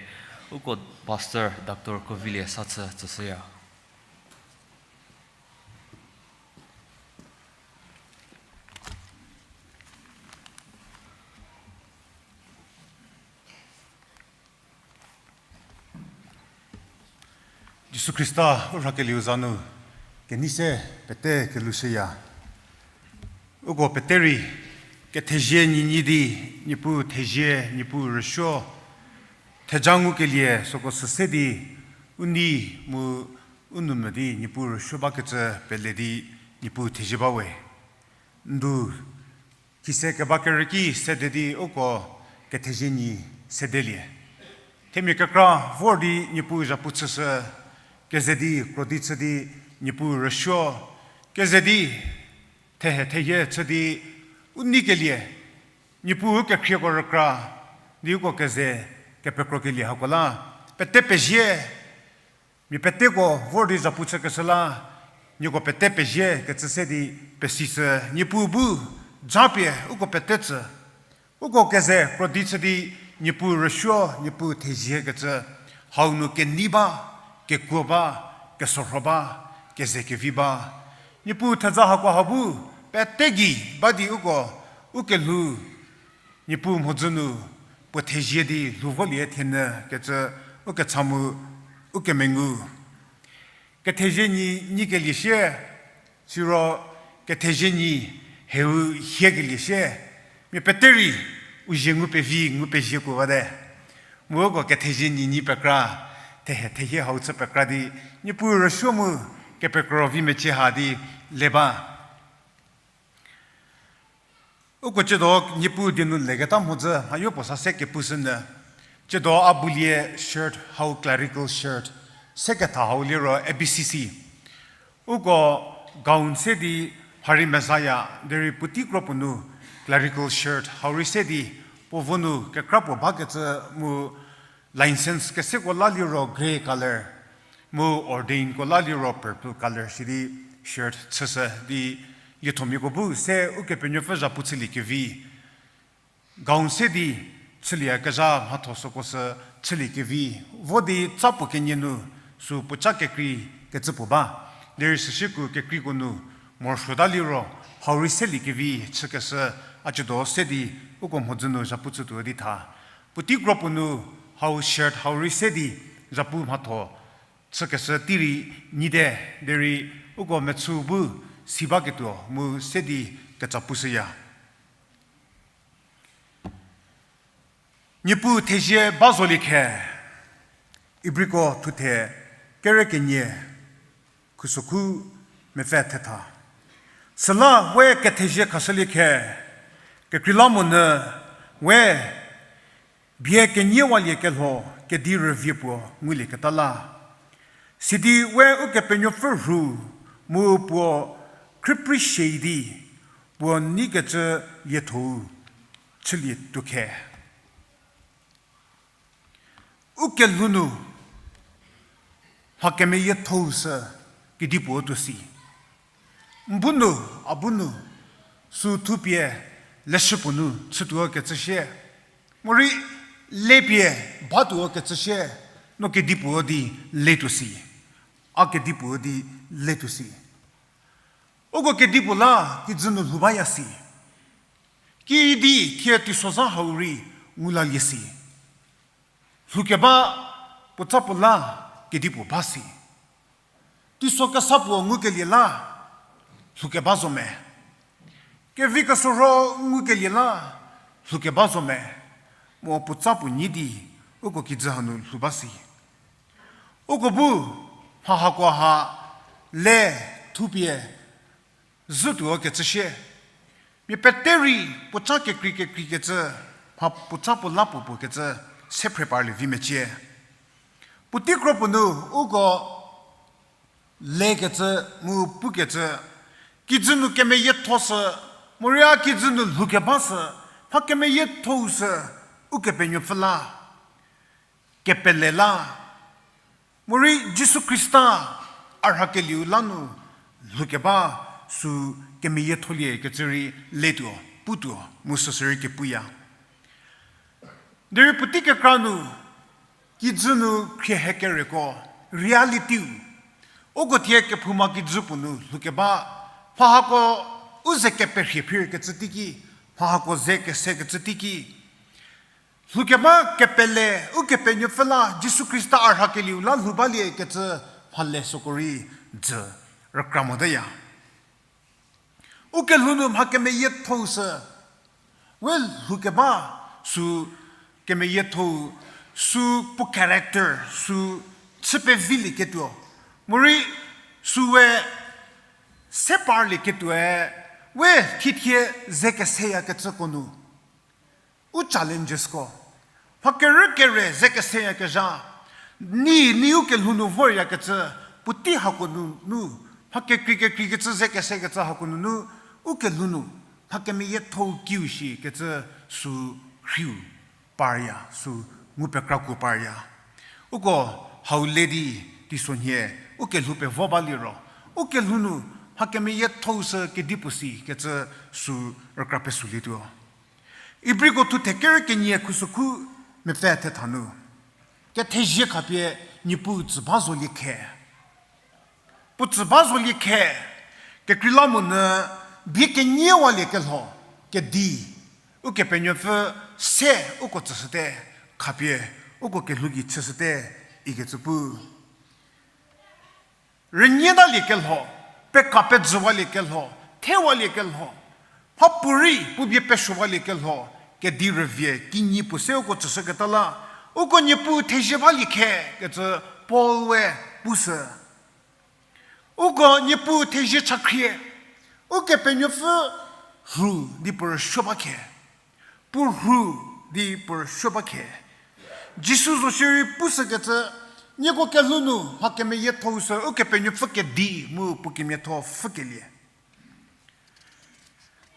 uko Pastor Doctor Kovilie Sathü tsüshüya. Jisu Khrista u rhakelieu za nu kenei se pete kelushüya. Uko pete rei kethezie nyinyi di Niepuu thezie, Niepuu rüsuo, theja ngukelie süko süse di u nei mu u nou nu di Niepuu rüsuo bakecü pele di Niepuu thezie ba we. Ndu khise keba kerüki sede di uko kethezie nyi sedelie. Themia kekra vor di Niepuu zhapu chüshü, keze di krodi chü di Niepuu rüsuo, keze di thehe theyie chü di u neikelie, Niepuu u kekhrieko rükra di uko keze kepekrokelie hako la pete pezie. Mia peteko vor di zhapu chükeshü la, nieko pete pezie kecü se di pesishü, Niepuu bu japie uko pete tsü, uko keze krodi chü di Niepuu rüsuo, Niepuu thezie kecü, hau nu kenei ba, kekuo ba, kesorho ba, keze kevi ba. Niepuu theja hako ha bu pete gei ba di uko u kelhou Niepuu mhodzü nu puo thezie di lhou volie thienyü kecü u kecha mu u kemengu. Kethezie nyi, nyikelie sie, siro kethezie nyi heu hiekelie sie, mia pete rei u zie ngu pevi ngu pezie kuo bate. Mu uko kethezie nyi nyi pekra, thehe theyie hau chü pekra di, Niepuu rüsuo mu kepekro vi mecie ha di le ba. Uko tsiedo Niepuu die nu leketa mhodzü mhayo puo sa se kepushünyü. Tsiedo a bulie shirt hau clerical shirt, seketha hau liro A B C C. Uko gown se di mharei mezaya, derei puotei kro puo nu clerical shirt hau rei se di puo vo nu kekra puo bakecü mu license keseko la liro grey color, mu ordainko la liro purple color sidi shirt chüshü di liethomiako bu se Ukepenuopfü zhapu chüliekevi. Gown se di chüliekezha mhatho süko sü chüliekevi. Vo di tsa puo kenie nu sü puoca kekrei kecü puo ba. Derei süsieku kekreiko nu morosuota liro hau rei seliekevi chükeshü a tsiedo se di uko mhodzü nu zhapu chütuo di tha. Puotei kro puo nu hau shirt hau rei se di zhapu mhatho chükeshü tei rei nyite, derei uko mechü bu si baketuo mu se di kecha pushüya. Niepuu thezie ba zolie khe, Ibriko thuthe kere kenie khusokhu mepfü thetha. Süla we kethezie khashülie khe, kekreilamonyü we bie keniewalie kelho kedi rüvie puo ngulieketa la. Sidi we Ukepenuopfü rhu mu puo khrüprei shie di puo neikecü lietho-u chülie tuo khe. U kelhou nu mha kemeyiethou sü kedipuo tuo si. N bu nu, a bu nu, sü thupie leshü puo nu chütuo kecü shie. Morei lepie batuo kecü shie, no kedipuo di le tuo si. A kedipuo di le tuo si. Uko kedipuo la kijü nu lhou baya si. Kidi thie teisozha hau rei ngu lalie si. Lhoukeba puotsa puo la kedipuo ba si. Teiso kesa puo ngukelie la lhoukeba zo me. Kevi kesorho ngukelie la lhoukeba zo me. Mo puotsa puo nyi di uko kijü hanu lhou ba si. Uko bu mha hako ha le thupie zhütuo kecü shie. Mia pete rei puoca kekrei kekreikecü, mha puotsa puo la puo puo kecü se phre parlie vi mecie. Puotei kro puo nu uko lekecü mu pukecü, kijü nu kemeyietho sü, morei a kijü nu lhoukeba sü, mha kemeyiethou sü, Ukepenuopfü la kepele la, morei Jisu Khrista a rhakelieu la nu lhoukeba sü kemeyietholie kecü rei letuo. putuo, mu süsürei kepuya. Derei puotei kekra nu, kijü nu khriehe kereko, reality-u, uko thie kephouma kijü puo nu lhoukeba, mha hako u ze keperhie phirkecü teiki, mha hako ze kesekecü teiki, lhoukeba kepele, Ukepenuopfü la Jisu Khrista a rhakelieu la lhou baliekecü mhale süko rei jü rükra moteya. Ukelhou nu mha kemeyiethou sü, we lhoukeba sü kemeyiethou, sü puo character, sü chü pevilieketuo. Morei süwe se parlieketuoe, we thithie ze keseyakecüko nu u challenges ko. Mha kerü kere ze keseyakezha. Ni, ni ukelhou nu voryakecü, puotei hako nunu, mha kekrei kekreikecü ze kesekecü hako nunu, ukelhou nu, mha kemeyiethou kiu shikecü sü rhiu parya, sü ngu pekrakuo parya. Uko hau le di teisonhie, ukelhou pevo baliro, ukelhou nu, mha kemeyiethou sü kedipuo sikecü sü rükra pesülietuo. Ibriko thu theker kenie khusokhu mepfü thetha nu, kethezie khapie Niepuu tsü ba zolie khe. Puo tsü ba zolie khe, kekreilamonyü bie kenyiewalie kelho, kedi, Ukepenuopfü se uko tsüshüte, khapie uko kelhou gei chüshüte, ikecü pu. Rünyie talie kelho, peka pejüwalie kelho, thewalie kelho, mhapuorei puo bie pesuowalie kelho, kedi rüvie kinyi puo se uko tsüshüketa la, uko Niepuu thezie balie khe, kecü Paul we pushü. Uko Niepuu thezie chakhrie, Ukepenuopfü rhu di puo rüsuo ba khe, puo rhu di puo rüsuo ba khe. Jisu zo shierei pushükecü, nieko kelhou nu mha kemeyiethou sü Ukepenuopfü kedi mu puo kemiatho pfhükelie.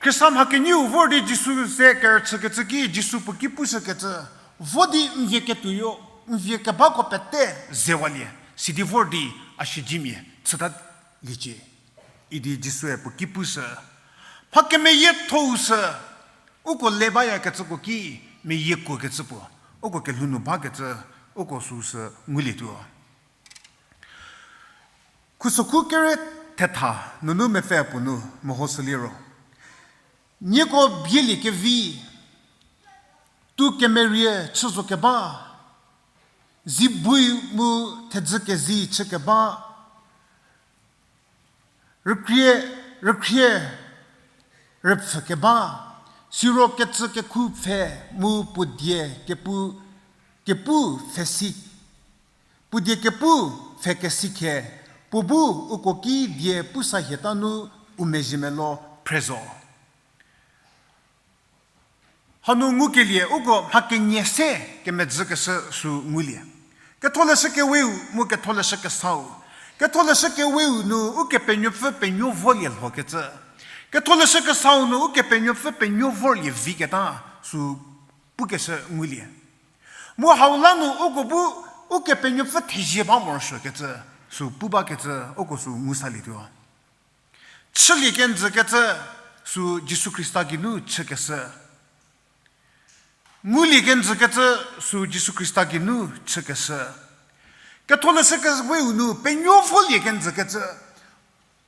Khrista mha kenieu vor di Jisu ze kerüchükecü ki Jisu puo ki pushükecü, vo di n vie ketuoyo, n vie kebako pete zewalie, sidi vor di a siedzemia chütaliecie, idi Jisue puo ki pushü. Mha kemeyiethou sü uko le bayakecüko ki meyiekuokecü puo, uko kelhou nu bakecü, uko süsü ngulietuo. Khusokhu kere thetha nunu mepfü puo nu mehoshüliro, nieko bielie kevi, tu kemerie chü zo keba, zibui mu thedzü kezi chü keba, rükrie, rükhrie rüpfhü keba, siro kecü kekhu pfhe mu puo die kepu, kepu pfhe si, puo die kepu pfhe kesi khe, puo bu uko ki die pusa hieta nu u mezhie melo phre zo. Hanu ngukelie uko mha kenie se kemedzükeshü sü ngulie. Ketholeshü keweu mu ketholeshü kesau. Ketholeshü keweu nu Ukepenuopfü penuo volie lhokecü. Ketholeshü kesau nu Ukepenuopfü penuo vorlie viketa sü pukeshü ngulie. Mu hau la nu uko bu Ukepenuopfü thezie ba morosuokecü sü pu bakecü uko sü ngu salietuo. Chülie kenjükecü sü Jisu Khrista geinu chükeshü. Ngulie kenjükecü sü Jisu Khrista geinu chükeshü. Ketholeshü keweu nu penuo volie kenjükecü.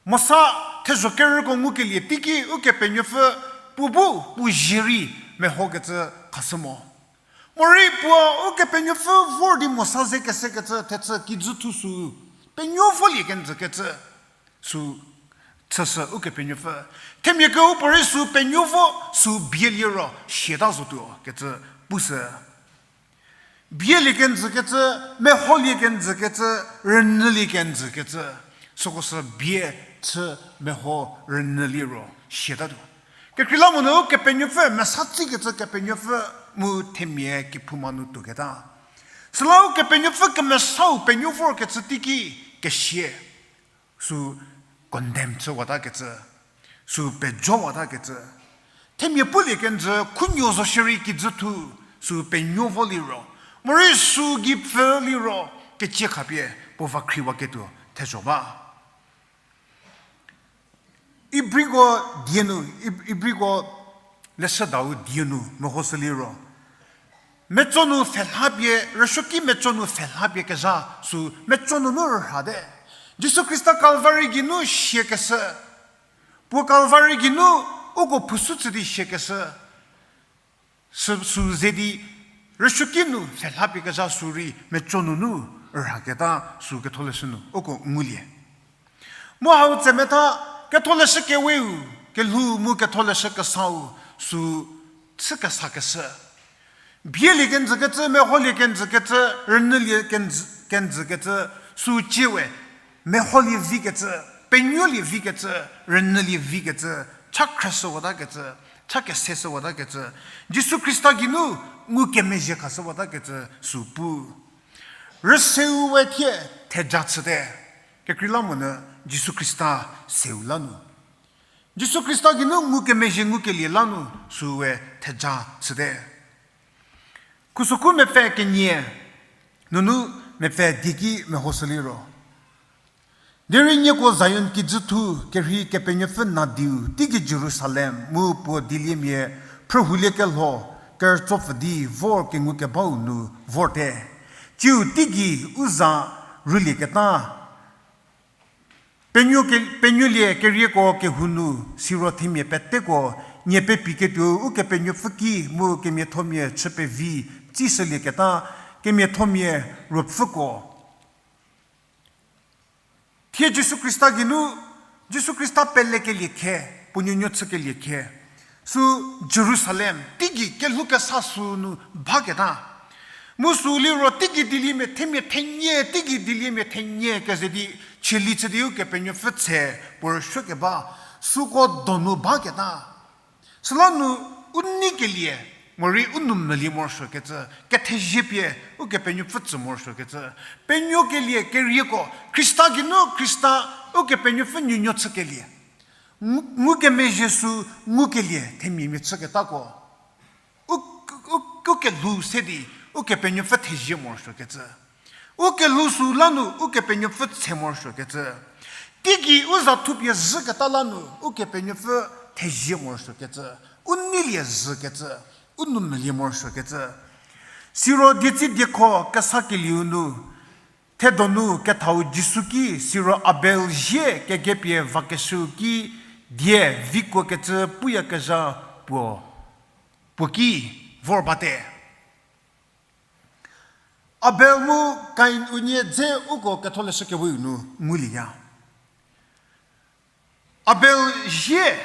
Mosa thezho kerüko ngukelie teiki Ukepenuopfü puo bu puo zie rei mehokecü khashü mo. Morei puo Ukepenuopfü vor di Mosa ze kesekecü thechü kijü thu sü penuo volie kenjükecü sü chüshü Ukepenuopfü. Themia kehoupuorei sü penuo vo sü bie liro siata zotuo kecü pushü. Bielie kenjükecü, meholie kenjükecü, rünyülie kenjükecü, süko sü bie chü meho rünyü liro siatatuo. Kekreilamonyü Ukepenuopfü mesa tsikecü Kepenuopfü mu themia kephouma nu tuoketa. Süla Ukepenuopfü kemesau penuo vorkecü teiki kesie sü condemn chüwatakecü, sü pejowatakecü. Themia pulie kenjü khunuo zo shierei kijü thu sü penuo vo liro, morei sü gei pfü liro, kecie khapie puo va khriwaketuo thezho ba. Ibriko die nu, Ib-, Ibriko Leshüdau die nu mehoshü liro, meco nu pfhelhapie, rüsuoki meco nu pfhelhapie kezha sü meco nunu rhate. Jisu Khrista Kalvari geinu siakeshü, puo Kalvari geinu uko phusu chü di siakeshü, sü, sü ze di rüsuoki nu pfhelhapie kezha sü rei meco nunu rhaketa sü ketholeshü nu uko ngulie. Mu hau tsemetha ketholeshü keweu, kelhou mu ketholeshü kesau sü chü kesakeshü. Bielie kenjükecü, meholie kenjükecü, rünyülie kenjü, kenjükecü, sü ciewe, meholie vikecü, penuolie vikecü, rünyülie vikecü, cha khrüshüwatakecü, cha keseshüwatakecü, Jisu Khrista geinu ngukemezhie khashüwatakecü sü pu. Rüseu we thie theja chüte. Kekreilamonyü Jisu Khrista seu la nu, Jisu Khrista geinu ngukemezhie ngukelie la nu süu we theja chüte. Khusokhu mepfü kenie nunu mepfü dieki mehoshü liro, derei nieko Zion kijüthu kerhei Kepenuopfü nadiu teigei Jerusalem mu puo dieliemia phrühouliekelho kerütsopfü di vor kengukebau nu vorte. Tsiu teigei u za rülieketa penuo ke-, penuolie kerieko kehou nu, siro themia peteko nie pepiketuo Ukepenuopfü ki mu kemiathomia chü pevi tsishülieketa kemiathomia ruopfüko. Thie Jisu Khrista geinu, Jisu Khrista pelekelie khe, puo nuonuo chükelie khe, sü Jerusalem teigei kelhou kesa sü nu baketa. Mu sü liro teigei dieliemia themia thenie, teigei dieliemia thenie keze di chülie chü di Ukepenuopfü tse puo rüsuokeba, süko donu baketa. Süla nu u neikelie, morei u nou melie morosuokecü, kethezie pie Ukepenuopfü tsü morosuokecü, penuokelie kerieko, Khrista geinu Khrista Ukepenuopfü nuonuo chükelie. Ngu-, ngukemezhie sü ngukelie themia mia chüketako. U, u, u kelhou se di Ukepenuopfü thezie morosuokecü. U kelhou sü la nu Ukepenuopfü tse morosuokecü. Teigei u za thupie zhüketa la nu Ukepenuopfü thezie morosuokecü. U neilie zhükecü, u nou melie morosuokecü. Siro dietsi diekho kesakelieu nu, thedonu kethau Jisu ki siro Abel zie kegepie vakeshüu ki die vikuokecü puyakezha puo, puo ki vor bate. Abel mu Kain unie dze uko ketholeshü keweu nu ngulieya. Abel zie,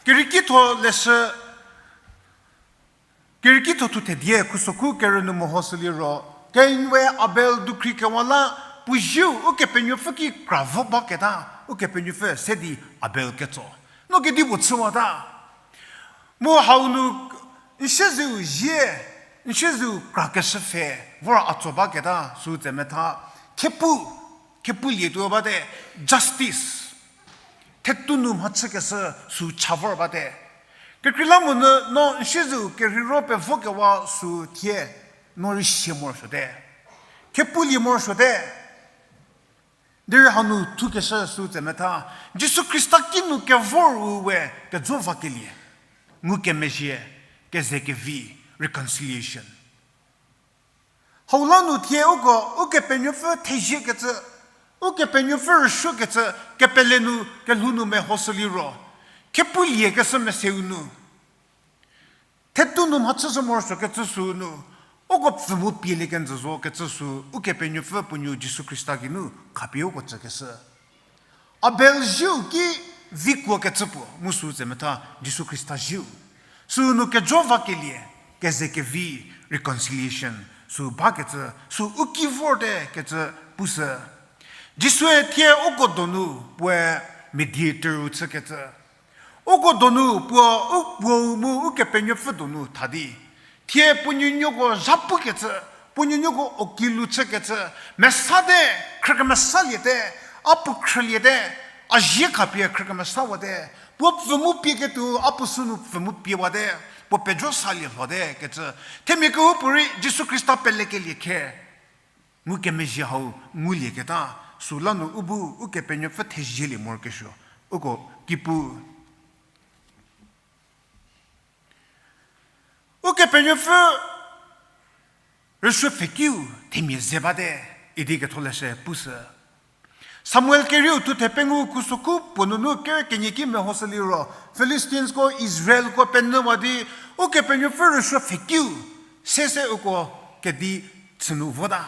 keriekitho leshü, keriekitho thu thedie khusokhu kerü nu mehoshü liro, Kain we Abel dukhri kewa la puo zieu Ukepenuopfü ki kra vo baketa, Ukepenuopfü se di Abel ketso. No kedipuo chüwata. Mu hau nu, n siezeu zie, n siezeu krakeshü pfhe, vor a tso baketa, sü tsemetha, khepu, khepulie tuo bate, justice. Thetu nu mhachükeshü sü cha vor bate. Kekreilamonyü no n siezeu kerheiro pevokewa sü thie, no rei sie morosuote. Khepulie morosuote. Derei hanu thukeshü sü tsemetha, Jisu Khrista kinu kevoru we kejo vakelie, ngukemezhie, kezekevi, reconciliation. Hau la nu thie uko, Ukepenuopfü theziekecü, Ukepenuopfü rüsuokecü, kepele nu, kelhou nu mehoshü liro, khepuliekeshü meseu nu. Thetu nu mhachüshü morosuokecü sü nu, uko pfü mu pielie kenjü zo kecü sü, Ukepenuopfü puo nuo Jisu Khrista geinu khapie uko tsükeshü. Abel zieu ki vikuokecü puo, mu sü tsemetha Jisu Khrista zieu. Sü nu kejo vakelie, kezekevi, reconciliation, sü bakecü, sü u ki vorte kecü pushü. Jisue thie uko donu puoe mediator-u chükecü. Uko donu puo, u puou mu Ukepenuopfü donu tha di. Thie puo nuonuoko zha pukecü, puo nuonuoko okilu chükecü, mesate, khrükemesaliete, a puo khrüliete, a zie khapie khrükemesawate, puo pfü mu pieketuo, a puo sünu pfü mu piewate, puo pejo salie lhote kecü. Themia kehoupuorei Jisu Khrista pelekelie khe. Ngukemezhie hau ngulieketa, sü la nu u bu Ukepenuopfü thezielie morokesuo, uko ki pu. Ukepenuopfü rüsuo pfhekiu themia ze bate, idi ketholeshü pushü. Samuel kerieu thuthe pengou khusokhu puo nunu ker kenie ki mehoshü liro, Philistinesko Israelko penyüwa di, Ukepenuopfü rüsuo pfhekiu sese uko kedi chünu vota.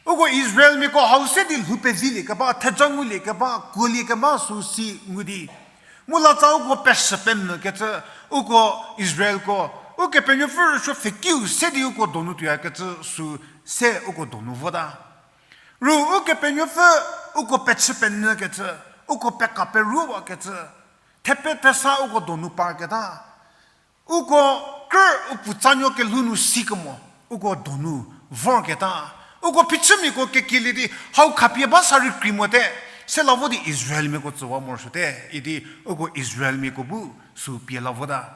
Uko Israelmiako hau se di lhou pevilie keba, theja ngulie keba, kuolie keba sü si ngu di, mu latsa uko peshü pemvü kecü, uko Israelko, Ukepenuopfü rüsuo pfhekiu se di uko donu tuoyakecü sü se uko donu vota. Ru Ukepenuopfü uko pechü penyü kecü, uko peka peruowakecü, thepe thesa uko donu parketa. Uko krü u puotsanuo kelhou nu sikemo, uko donu vorketa. Uko phichümiako kekielie di hau khapie ba sa rei krie mote, se la vo di Israelmiako tsüwa morosuote, idi uko Israelmiako bu sü pie la vota.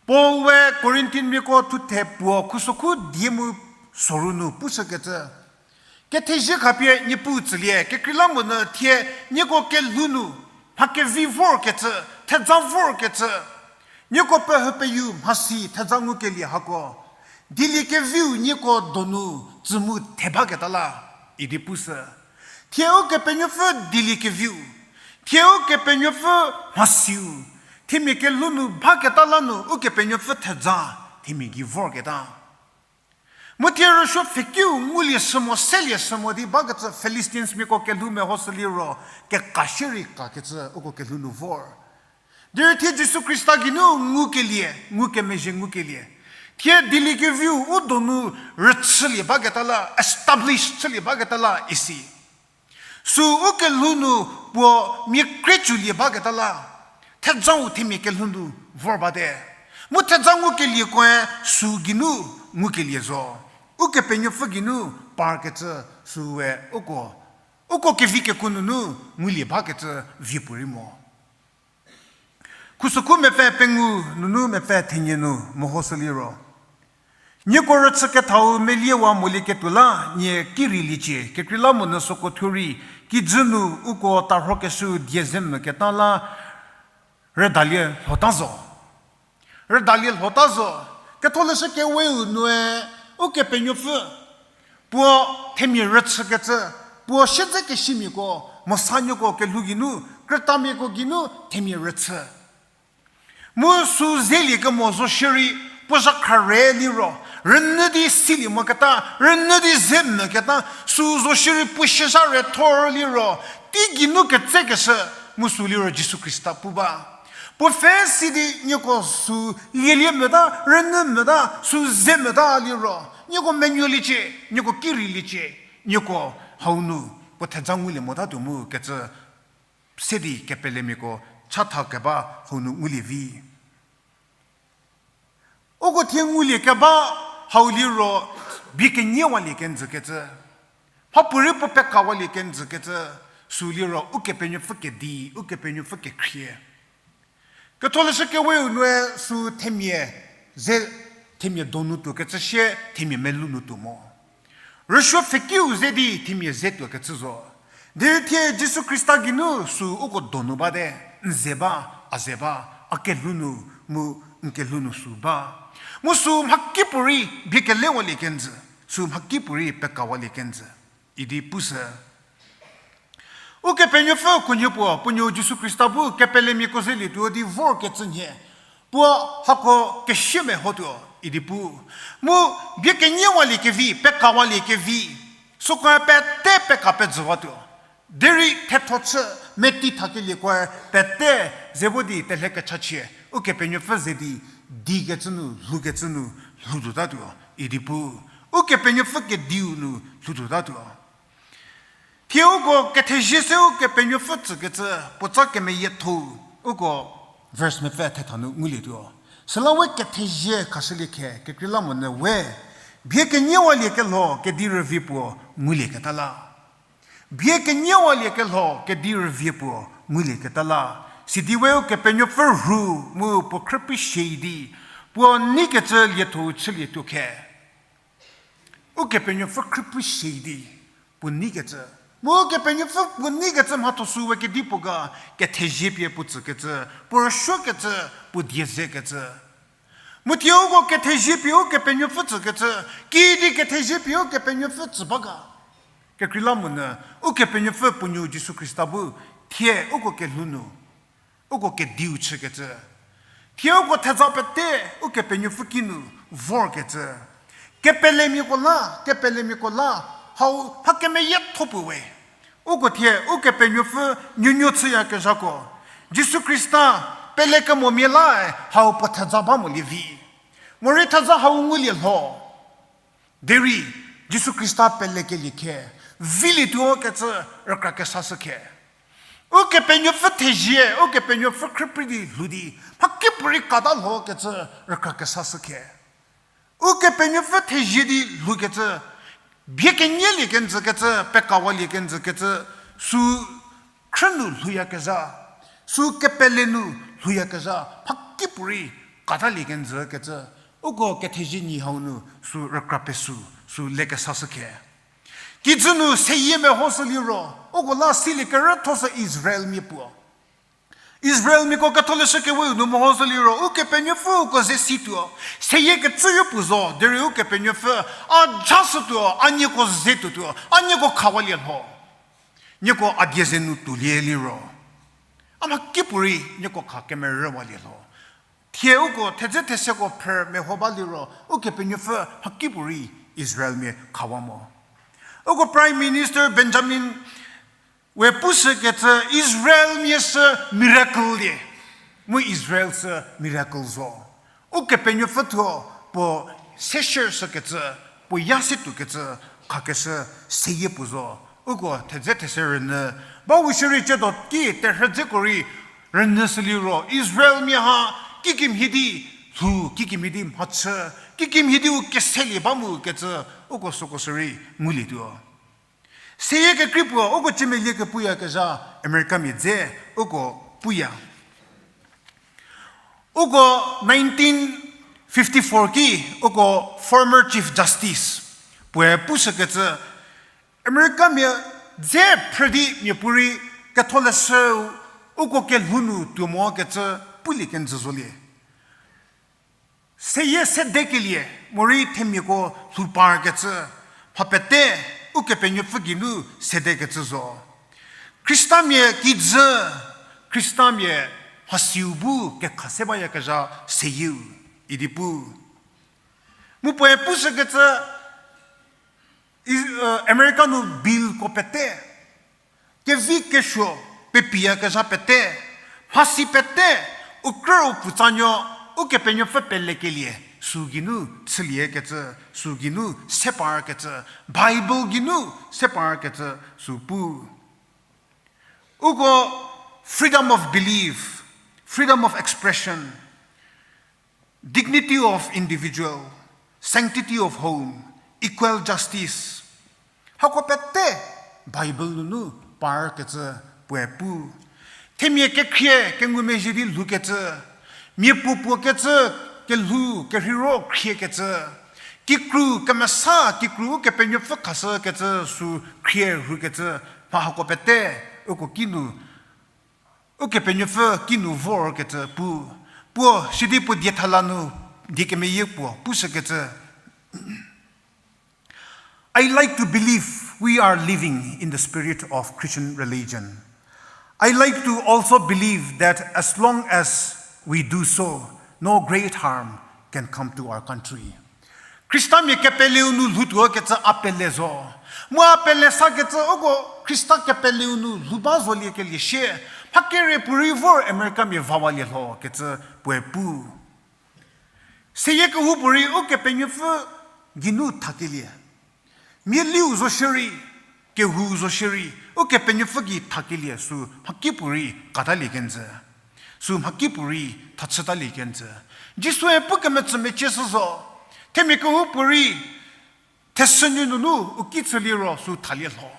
Paul we Corinthianmiako thuthe puo khusokhu die mu soru nu pushükecü, kethezie khapie Niepuu tsülie, kekreilamonyü thie nieko kelhou nu mha kevi vorkecü, theja vorkecü, nieko pehü peyu mhasi theja ngukelie hako, dieliekeviu nieko donu tsü mu the baketa la, idi pushü. Thie Ukepenuopfü dieliekeviu, thie Ukepenuopfü mhasiu, themia kelhou nu baketa la nu Ukepenuopfü theja themia gei vorketa. Mu thie rüsuo pfhekiu ngulie shü mo, selie shü mo di bakecü Philistinesmiako kelhou mehoshü liro, keka shierei kakecü uko kelhou nu vor. Derei thie Jisu Khrista geinu ngukelie, ngukemezhie ngukelie, thie dieliekeviu u donu rüchülie baketa la, establish chülie baketa la isi. Sü u kelhou nu puo mia krie cülie baketa la, thejau themia kelhou nu vor bate. Mu theja ngukelieko-e sü geinu ngukelie zo. Ukepenuopfü geinu parkecü süe uko, uko kevi kekuo nunu ngulie bakecü vie puorei mo. Khusokhu mepfü pengou nunu mepfü thenie nu mehoshü liro, nieko rüchü kethau meliewa molieketuo la nie ki rei liecie, kekreilamonyü süko thuo rei kijü nu uko tarhokeshü die ze mvüketa la rüdalie lhota zo. Rüdalie lhota zo. Ketholeshü Keweu nue Ukepenuopfü puo themia rüchükecü, puo siedzekesimiako, Mosanuoko kelhou geinu, krütamiako geinu themia rüchü. Mu sü zelie kemo zo shierei, puo zhakhra re liro, rünyü di silie moketa, rünyü di ze mvüketa, sü zo shierei puo siezha re thor liro, tei geinu ketsekeshü, mu sü liro Jisu Khrista pu ba. Puo pfhe si di nieko sü lielie mvüta, rünyü mvüta, sü ze mvüta liro, nieko menuoliecie, nieko ki rei liecie, nieko hau nu puo theja ngulie motatuo mu kecü se di kepelemiako chatha keba hau nu ngulie vi. Uko thie ngulie keba hau liro bie keniewalie kenjü kecü, mhapuorei puo pekawalie kenjü kecü, sü liro Ukepenuopfü kedi, Ukepenuopfü kekhrie. Ketholeshü Keweu nue sü themia ze, themia donu tuo kecü sie themia melou nu tuo mo. Rüsuo pfhekiu ze di themia ze tuo kecü zo. Derei thie Jisu Khrista geinu sü uko donu bate, n ze ba, a ze ba, a kelhou nu, mu n kelhou nu sü ba. Mu sü mhakipuorei bie kelewalie kenjü, sü mhakipuorei pekawalie kenjü, idi pushü. Ukepenuopfü khunhie puo, puo nuo Jisu Khrista bu kepelemiako zelietuo di vorkecü nhie, puo hako kesie mehotuo idi pu. Mu bie keniewalie kevi, pekawalie kevi, süko pete peka pejüwatuo. Derei thetho chü, meti thakelieko pete ze vo di telhe kechachie, Ukepenuopfü ze di, dikecü nu, lhoukecü nu, lhoutuotatuo idi pu. Ukepenuopfü kediu nu lhoutuotatuo. Thie uko kethezie se Ukepenuopfü tsükecü, puotsa kemeyiethou, uko verse mepfü thetha nu ngulietuo. Süla we kethezie khashülie khe, kekreilamonyü we, bie keniewalie kelho kedi rüvie puo ngulieketa la. Bie keniewalie kelho kedi rüvie puo ngulieketa la. Sidi we Ukepenuopfü rhu mu puo khrüpie shie di, puo neikecü lietho chülietuo khe. Ukepenuopfü khrüpie shie di, puo neikecü. Mu Ukepenuopfü puo neikecü mhatho sü we kedipuo ga, kethezie pie puo tsükecü, puo rüsuokecü, puo die zekecü. Mu thie uko kethezie pie Ukepenuopfü tsükecü, kidi kethezie pie Ukepenuopfü tsü ba ga. Kekreilamonyü, Ukepenuopfü puo nuo Jisu Khrista bu, thie uko kelhou nu, uko kediu chükecü. Thie uko theza pete, Ukepenuopfü kinu, vorkecü. Kepelemiako la, kepelemiako la, hau mha kemeyietho puo we. Uko thie, Ukepenuopfü nuonuo chüyakezhako. Jisu Khrista, pelekemomia lae, hau puo theza ba molie vi. Morei theza hau ngulie lho. Derei, Jisu Khrista pelekelie khe, vilietuo kecü rükra kesashü khe. Ukepenuopfü thezie, Ukepenuopfü khrüprei di lhou di, mhakipuorei kata lho kecü rükra kesashü khe. Ukepenuopfü thezie di lhoukecü, bie kenielie kenjü kecü, pekawalie kenjü kecü, sü khrü nu lhouyakezha, sü kepele nu lhouyakezha, mhakipuorei katalie kenjü kecü, uko kethezie nyi hau nu sü rükra pesü, sü lekesashü khe. Kijü nu seyie mehoshü liro, uko la silie kerütho sü Israelmia puo. Israelmiako Ketholeshü Keweu nu mehoshü liro, Ukepenuopfü uko ze situo, seyie kecüyo puo zo, derei Ukepenuopfü a jashütuo, a nieko ze tuotuo, a nieko khawalie lho. Nieko a die ze nu tuolie liro, a mhakipuorei nieko kha kemerüwalie lho. Thie uko thedze theseko phrü meho ba liro, Ukepenuopfü mhakipuorei Israelmia khawa mo. Uko Prime Minister Benjamin we pushükecü Israelmia sü miracle lie. Mu Israel sü miracle zo. Ukepenuopfü thuo puo seshürshükecü, puo ya se tuokecü, khakeshü seyie puo zo. Uko thedze these rünyü. Ba u shierei ciedo ki terhü dzeko rei rünyüshü liro, Israelmia ha kikemhie di lhou, kikemhie di mhachü, kikemhie di u keselie ba mu kecü, uko süko sürei ngulietuo. Seyie kekrei puo, uko ciemelie kepuyakezha, Americamia dze, uko puya. Uko nineteen fifty-four ki, uko former Chief Justice puoe pushükecü, Americamia dze phrü di miapuorei Ketholeshü uko kelhou nu tuo mokecü pulie kenjü zolie. Seyie sedekelie, morei themiako lhou parkecü, mha pete, Ukepenuopfü geinu sedekecü zo. Khristamia kijü, Khristamia mhasiu bu kekha se bayakezha seyieu, idi pu. Mu puoe pushükecü, Is-, America nu billko pete, kevi kesuo pepiyakezha pete, mhasi pete, u krü u pfutsanuo, Ukepenuopfü pelekelie, sü geinu chüliekecü, sü geinu se parkecü, Bible geinu se parkecü, sü pu. Uko freedom of belief, freedom of expression, dignity of individual, sanctity of home, equal justice. Hako pete Bible nunu parkecü puoe pu. Themia kekhrie kengumezhie di lhoukecü, mia puopuo kecü kelhou kerheiro khriekecü, kikru kemesa kikru Ukepenuopfü khashükecü sü khrie rhukecü, mha hako pete uko kinu Ukepenuopfü kinu vorkecü pu, puo sidi puo diethala nu, die kemeyie puo pushükecü. I like to believe we are living in the spirit of Christian religion. I like to also believe that as long as we do so, no great harm can come to our country. Khristamia kepeleu nu lhoutuokecü a pele zo. Mu a pele sakecü uko Khrista kepeleu nu lhou ba zoliekelie shie, mha kere puorei vor Americamia vawalie lhokecü puoe pu. Seyie kehoupuorei Ukepenuopfü geinu thakelie. Mialiu zo shierei, kehou zo shierei, Ukepenuopfü gei thakelie sü mhakipuorei katalie kenjü. Sü mhakipuorei thachütalie kenjü. Jisue pukemetsü mecie shü zo. Themia kehoupuorei thesünu nunu u ki chüliro sü thalie lho.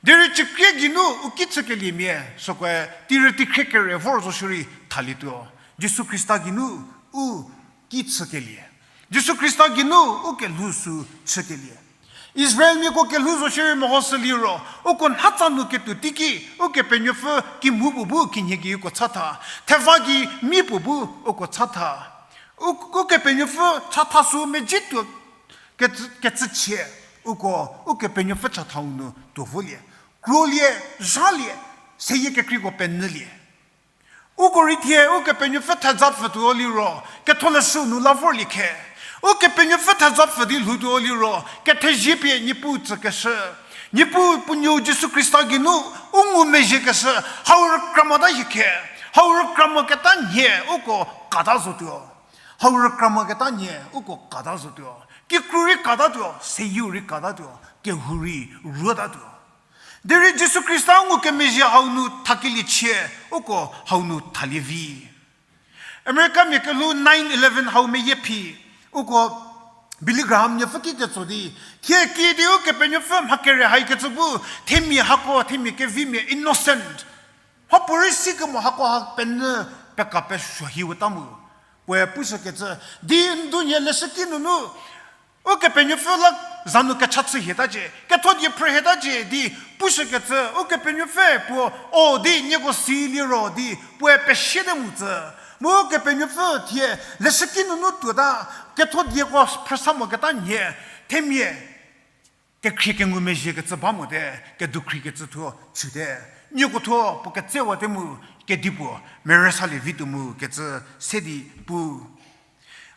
Derei cükrie geinu u ki chükeliemia sükoe teirü teikhrie kere vor zo shierei thalietuo. Jisu Khrista geinu u ki chükelie. Jisu Khrista geinu u kelhou sü chükelie. Israelmiako kelhou zo shierei mehoshü liro, uko nhatsa nu ketuo teiki, Ukepenuopfü kimhu puo bu kinhie gei uko chatha, theva gei mi puo bu uko chatha. U, Ukepenuopfü chatha sü mezhie tuo kecü, kecüchie, uko Ukepenuopfü chathau nu tuo volie, kruolie, zhalie, seyie kekreiko penyülie. Uko rei thie Ukepenuopfü thezapfü tuo liro, ketholeshü nu la vorlie khe. Ukepenuopfü thezapfü di lhoutuo liro, kethezie pie Niepuu tsükeshü, Niepuu puo nuou Jisu Khrista geinu u ngumezhiekeshü, hau rükra mota hie khe, hau rükra moketa nhie uko kata zotuo. Hau rükra moketa nhie uko kata zotuo. Kikru rei katatuo, seyieu rei katatuo, kehou rei ruotatuo. Derei Jisu Khrista ngukemezhie hau nu thakeliechie, uko hau nu thalie vi. Americamia kelhou nine eleven hau meyie phi, uko Billy Graham nuopfü ki ketso di, thie kiüdi Ukepenuopfü mha kere haikecü bu, themia hako, themia kevimia innocent, mhapuorei sikemo hako ha penyü peka pesuo hiweta mu. Puoe pushükecü, di ndu nhie leshüki nunu Ukepenuopfü la za nu kecha chü hietacie, ketho die phrü hietacie di pushükecü, Ukepenuopfü puo, o di nieko si liro di puoe pesiete mu tsü. Mu Ukepenuopfü thie leshüki nunu tuota, ketho dieko phrüsa moketa nhie, themia kekhrie kengumezhiekecü ba mote, kedukhriekecü thuo chüte. Nieko thuo puo ketsewate mu, kedipuo merüsalie vituo mu kecü se di pu.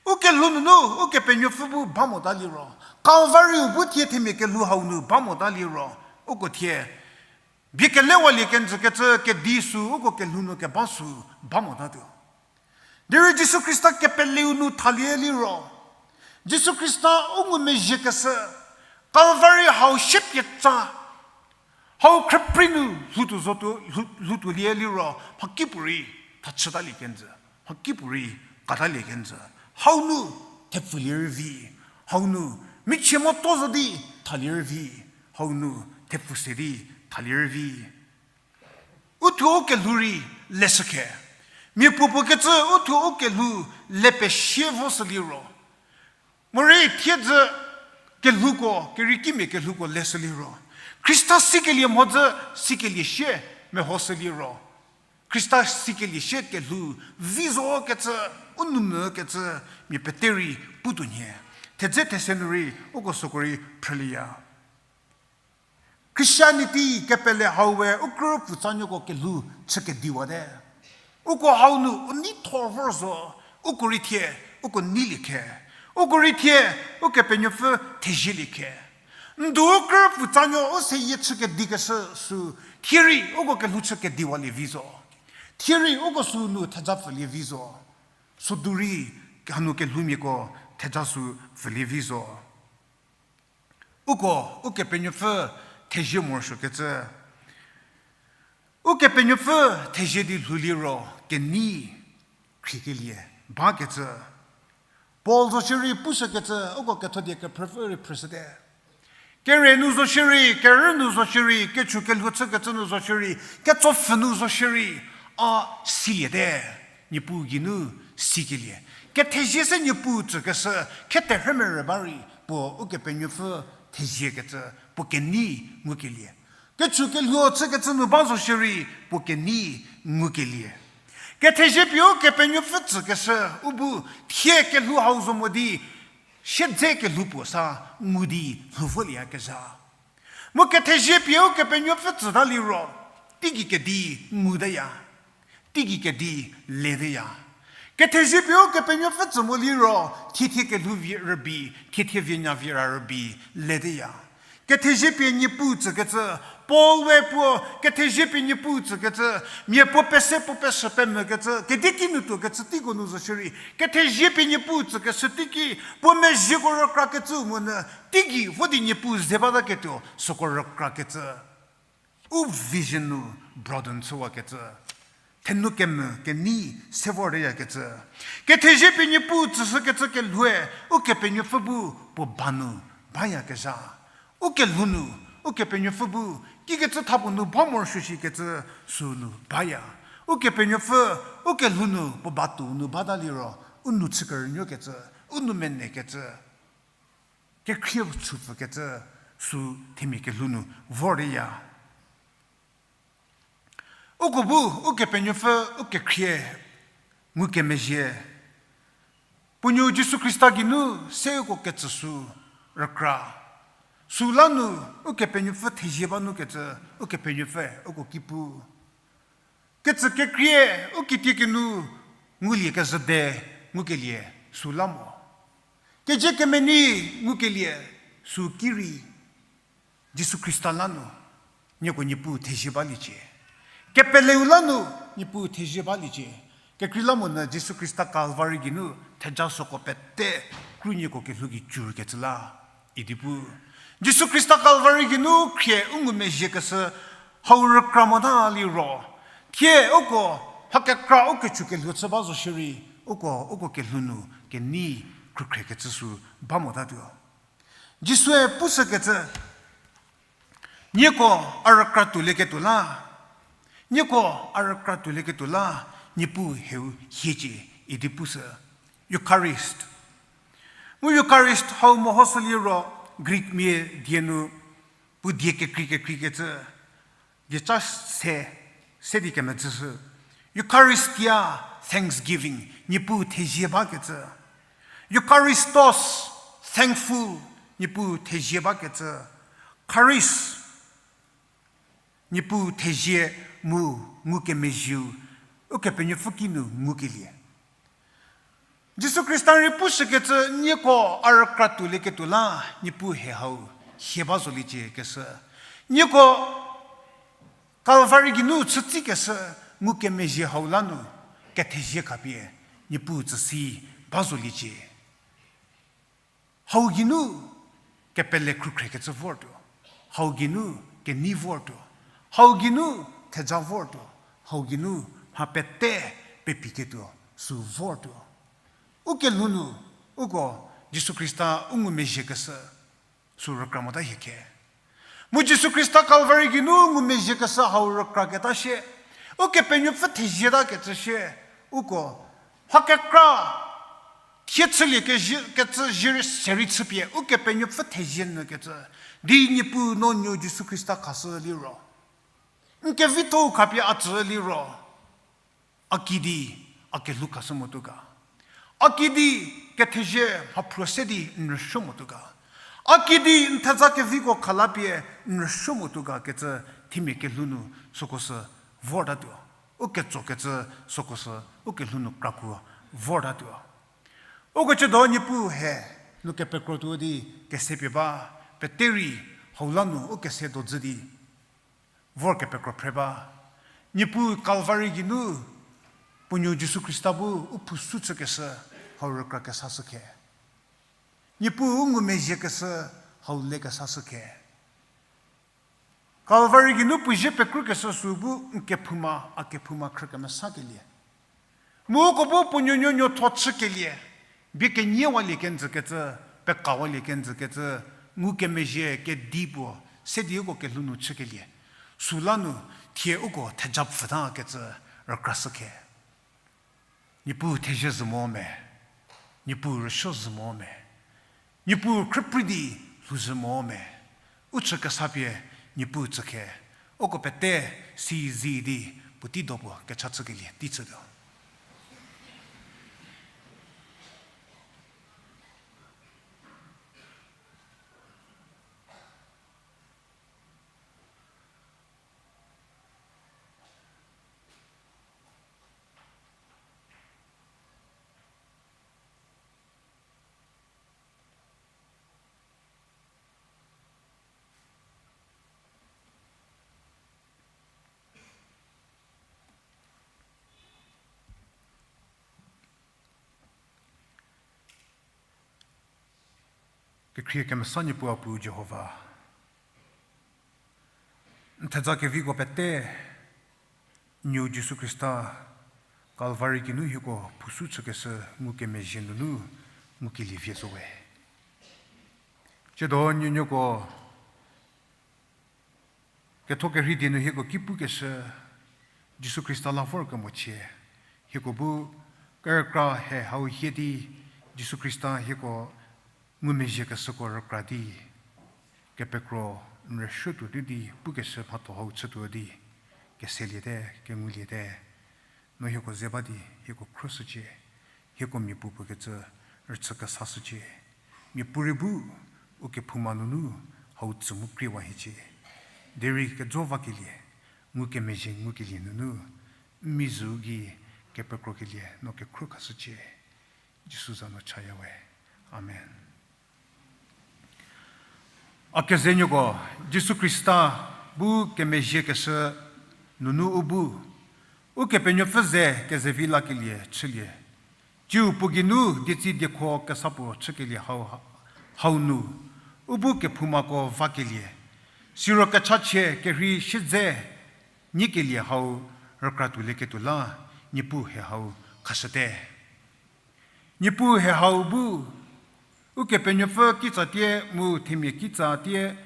U kelhou nunu Ukepenuopfü bu ba mota liro, Calvary-u bu thie themia kelhou hau nu ba mota liro, uko thie bie kelewalie kenjü kecü kedi sü uko kelhou nu keba sü ba motatuo. Derei Jisu Khrista kepeleu nu thalie liro, Jisu Khrista u ngumezhiekeshü, Calvary hau shiepieca, hau khrüprei nu lhoutuo zotuo, lhou, lhoutuolie liro, mhakipuorei thachütalie kenjü, mhakipuorei katalie kenjü. Hau nu thepfulie rei vi, hau nu michie moto zo di thalie rei vi, hau nu thepfu se di thalie rei vi. Uthuo u kelhou rei leshü khe. Mia puopuo kecü uthuo u kelhou le pesie vo sü liro, morei thiedzü kelhouko, keriekimia kelhouko leshü liro, Khrista sikelie mhodzü sikelie sie mehoshü liro, Khrista sikelie sie kelhou vi zo kecü, u nou mvü kecü, mia pete rei putuo nhie. Thedze these nu rei uko süko rei phrülieya. Christianity kepele hau we u krü pfutsanuoko kelhou chü kediwate. Uko hau nu u neithor vor zo, uko rei thie, uko neilie khe. Uko rei thie, Ukepenuopfü thezielie khe. Ndu u krü pfutsanuo u seyie chü kedikeshü sü, thie rei uko kelhou chü kediwalie vi zo. Thie rei uko sü nu thejapfülie vi zo. Südu rei hanu kelhoumiako theja sü pfülie vi zo. Uko, Ukepenuopfü thezie morosuokecü. Ukepenuopfü thezie di lhouliro kenei khriekelie bakecü. Paul zo shierei pushükecü, uko kethodie kephrüpfü rei phrüshüte. Kere nu zo shierei, kerü nu zo shierei, kechu kelhou chükecü nu zo shierei, ketsopfhü nu zo shierei, a siliete, Niepuu geinu sikelie. Kethezie se Niepuu tsükeshü, kheterhümerü ba rei, puo Ukepenuopfü theziekecü, puo kenei ngukelie. Kechu kelhou chükecü nu ba zo shierei, puo kenei ngukelie. Kethezie pie Ukepenuopfü tsükeshü, u bu thie kelhou hau zo mo di, siedze kelhou puo sa ngu di lhou volieyakezha. Mu kethezie pie Ukepenuopfü tsüta liro, teigei kedi nguteya, teigei kedi leteya. Kethezie pie Ukepenuopfü tsü mo liro, thiethie kelhou vie rübei, thiethie vienya viera rübei leteya. Kethezie pie Niepuu tsükecü, Paul we puo, kethezie pie Niepuu tsükecü, mia puo pese puo peshü pemvükecü, kedi ki nu tuokecü teiko nu zo shierei, kethezie pie Niepuu tsükeshü teiki, puo mezhieko rükrakecü monyü, teigei vo di Niepuu ze bataketuo, süko rükrakecü. U vision nu broaden chüwakecü. Thenu kemvü kenei se vorteyakecü. Kethezie pie Niepuu tsüshükecü kelhoue, Ukepenuopfü bu puo ba nu bayakezha. U kelhou nu, Ukepenuopfü bu, kikecü thapuo nu ba morosuo shikecü sü nu baya. Ukepenuopfü, u kelhou nu puo batuo nu bata liro, u nou chükerünuokecü, u nou menekecü, kekhrie chüpfükecü sü themia kelhou nu vorteyaya. Uko bu, Ukepenuopfü, u kekhrie, ngukemezhie, Puo nuo Jisu Khrista geinu se uko ketsü sü rükra. Süla nu Ukepenuopfü thezie ba nu kecü, Ukepenuopfü uko ki pu. Ketsü kekrie, u kitiekinu ngulie kezhüde ngukelie süla mo. Kezie kemenei ngukelie sü ki rei Jisu Khrista la nu, nieko Niepuu thezie baliecie. Kepeleu la nu, Niepuu thezie baliecie. Kekreilamonyü Jisu Khrista Kalvari geinu theja süko pete kru nieko kelhou gei cürkecü la idi pu. Jisu Khrista Kalvari geinu khrie u ngumezhiekeshü hau rükra mota liro, thie uko mha kekra u kechu kelhou chü ba zo shierei, uko, uko kelhou nu kenei khrükhrekecü sü ba motatuo. Jisue pushükecü, nieko a rükra tuolieketuo la, nieko a rükra tuolieketuo la, Niepuu heu hiecie idi pushü. Eucharist. Mu Eucharist hau mehoshü liro Greek mia die nu puo die kekrei kekreikecü dieca se, se di kemedzüshü. Eucharistia, thanksgiving, Niepuu thezie bakecü. Eucharistos, thankful, Niepuu thezie bakecü. Charis, Niepuu thezie mu ngukemezhieu, Ukepenuopfü kinu ngukelie. Jisu Khrista rei pushükecü nieko a rükra tuolieketuo la, Niepuu he hau hie ba zoliecie keshü. Nieko Kalvari geinu chütsikeshü ngukemezhie hau la nu, kethezie khapie Niepuu tsüsi ba zoliecie. Hau geinu kepele khrükhrekecü vortuo. Hau geinu kenei vortuo. Hau geinu theja vortuo. Hau geinu mha pete pepiketuo sü vortuo. U kelhou nu, uko Jisu Khrista u ngumezhiekeshü sü rükra mota hie khe. Mu Jisu Khrista Kalvari geinu ngumezhiekeshü hau rükraketa shie, Ukepenuopfü thezietakecü shie, uko mha kekra thie chülie kezhü, kecü zhie serei chüpie Ukepenuopfü thezie nyü kecü, di Niepuu no nuo Jisu Khrista khashü liro, n kevitho-u khapie a tsü liro, a kidi a kelhou khashü motuo ga? A kidi kethezie mhaphruo se di n rüsuo motuo ga? A kidi n theja keviko khalapie n rüsuo motuo ga kecü themia kelhou nu süko sü vortatuo. U ketsokecü süko sü u kelhou nu krakuo vortatuo. Uko chüdo Niepuu he nu kepekro tuo di kesepie ba, pete rei hau la nu u kese dozü di vor kepekro phre ba. Niepuu Kalvari geinu puo nuo Jisu Khrista bu u phusu chükeshü hau rükra kesashü khe. Niepuu u ngumezhiekeshü hau le kesashü khe. Kalvari geinu puo zie pekrükeshü sü bu n kephouma, a kephouma khrü kemesakelie. Mu uko bu puo nuonuo nuotho chükelie, bie keniewalie kenjükecü, pekawalie kenjükecü, ngukemezhie kedi puo se di uko kelhou nu chükelie. Süla nu thie uko theja pfütakecü rükrashü khe. Niepuu thezie zhü mo me, Niepuu rüsuo zhü mo me, Niepuu khrüprei di lhouzhü mo me, u chü kesa pie Niepuu tsükhe, uko pete si zi di puotei do puo kecha chükelie tei chütuo. Kekhrie kemesa Niepuu a Pu Jihova, n theja keviko pete, nuou Jisu Khrista Kalvari geinu hieko phusu chükeshü ngukemezhie nunu ngukelie vie zo we. Tsiedo nuonuoko ketho kerhei die nu hieko ki pukeshü Jisu Khrista la vorkemochie, hieko bu kerükra he hau hie di Jisu Khrista hieko ngumezhiekeshüko rükra di kepekro n rüsuo tuo di pukeshü mhatho hau chütuo di keseliete, kenguliete. No hieko ze ba di hieko khroshücie, hieko mia puo puo kecü rüchü kesashücie. Miapuorei bu u kephouma nunu hau tsü mu kriewa hiecie. Derei kejo vakelie, ngukemezhie ngukelie nunu, n mizhü gei kepekrokelie no kekhruo khashücie. Jisu za nu chaya we. Amen. A kezenuoko, Jisu Khrista bu kemezhiekeshü nunu u bu, Ukepenuopfü ze kezevi lakelie chülie. Tsiu puo geinu dietsi diekho kesa puo chükelie hau, hau nu, u bu kephoumako vakelie, siro kechachie kerhei siedze nyikelie hau rükra tuolieketuo la, Niepuu he hau khashüte. Niepuu he hau bu, Ukepenuopfü kitsatie mu themia kitsatie,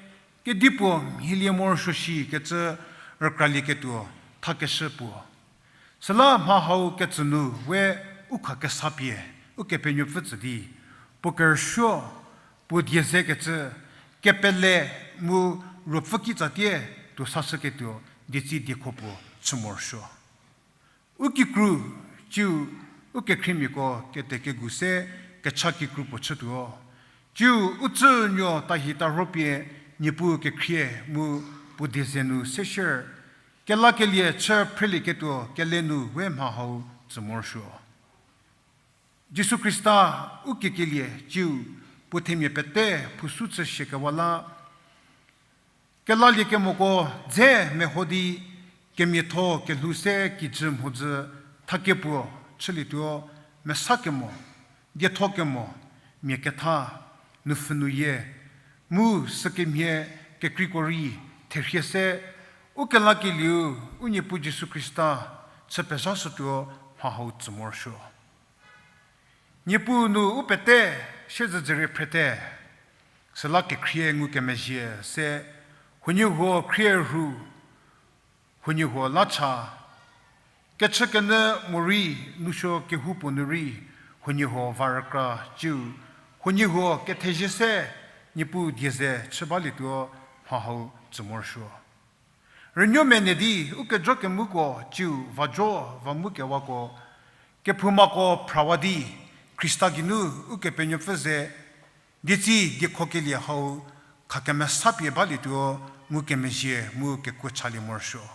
kedipuo mhilie morosuo shi kecü rükralieketuo thakeshü puo. Süla mha hau ketsü nu we u khakesa pie, Ukepenuopfü tsü di, puo kerüsuo, puo die zekecü, kepele mu ruopfü kitsatie tuo sashüketuo dietsi diekho puo chü morosuo. U kikru, tsiu, u kekhriemiako kete kegu se kecha kikru puo chütuo. Tsiu, u tsünuo tahi tarho pie Niepuu kekhrie mu puo die ze nu seshür, kelakelie chü phrelieketuo kele nu we mha hau tsü morosuo. Jisu Khrista u kekelie tsiu puo themia pete phusu chü shiekewa la, kelaliekemoko dze meho di kemiatho kelhou se kijü mhodzü thakie puo chülietuo, mesa kemo, dietho kemo, mia ketha, nupfhü nuyie, mu sükemhie kekreiko rei therhie se, u kelakelieu, u Niepuu Jisu Khrista chü pezhashütuo mha hau tsü morosuo. Niepuu nu u pete siezedzürie phrete, süla kekhrie ngukemezhie se, huoniehuo khrie rhu, huoniehuo la cha, kechükenyü morei, nousuo kehoupuo nu rei, huoniehuo va rükra tsiu, huoniehuo kethezie se, Niepuu die ze chü balietuo mha hau tsü morosuo. Rünuo mene di, u kejo kemuko tsiu vajo va mu kewako, kephoumako phrawa di, Khrista geinu Ukepenuopfü ze, dietsi diekhokelie hau khakemesa pie balietuo ngukemezhie mu kekuo chalie morosuo.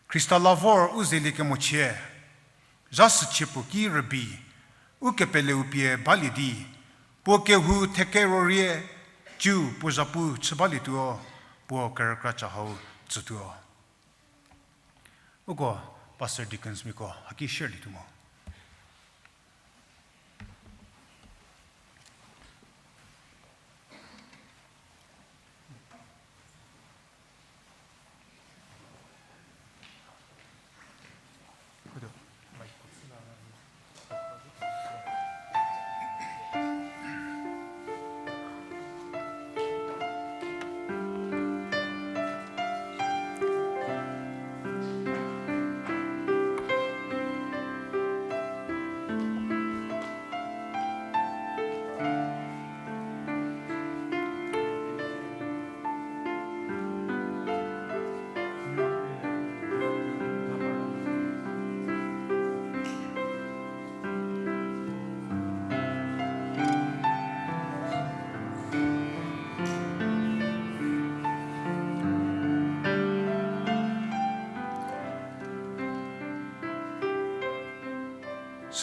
Khrista la vor u zelie kemochie, zha süchie puo ki rübei, u kepeleu pie balie di, puo kehou thekero rie, tsiu puo zhapu chü balietuo, puo kerükra cha hau tsütuo. Uko Pastor Deacons miako haki share lietuo mo.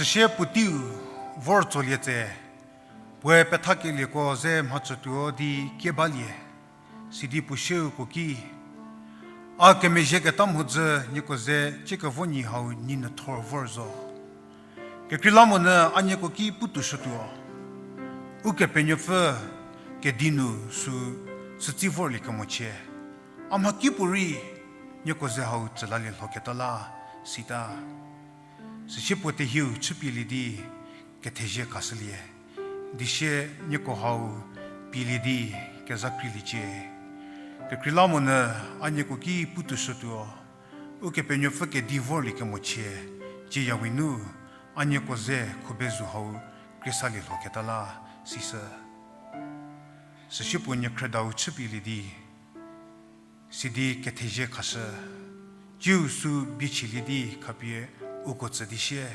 Süsie puoteiu vor tsolie tse, puoe pethakelieko ze mhacütuo di kie balie, sidi puo sieu puo ki, a kemezhieketa mhodzü nieko ze tsiekevo nyi hau nyi nyü thor vor zo. Kekreilamonyü a nieko ki putuoshütuo, Ukepenuopfü kedi nu sü sütsi vorlie kemochie. A mhakipuorei nieko ze hau tsülalie lhoketa la, sita. Süsie puo tehieu chüpielie di kethezie khashülie. Di sie nieko hau pielie di kezha kreiliecie. Kekreilamonyü a nieko ki putuoshütuo, Ukepenuopfü kedi vorlie kemochie, tsieyawe nu a nieko ze khubezu hau kreisalie lhoketa la, sisü. Süsie puo niekhrüdau chüpielie di, sidi kethezie khashü, tsiu sü biechielie di khapie uko tsü di sie.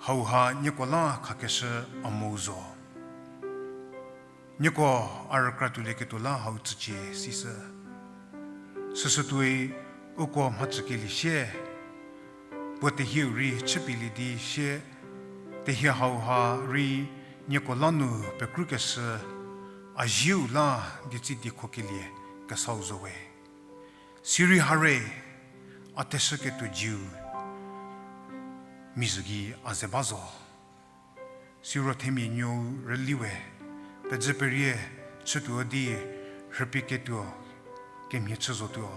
Hauha nieko la khakeshü a mou zo. Nieko a rükra tuolieketuo la hau tsücie sishü. Süsü tuoi uko mhacükelie sie, puo tehieu rei chüpielie di sie, tehie hauha rei nieko la nu pekrükeshü a zieu la dietsü diekhokelie kesau zo we. Sirei hare, a teshüketuo zieu mizhü gei a ze ba zo. Siro themia nuou rüli we, pedzü perie chütuo di rhüpieketuo kemhie chü zotuo.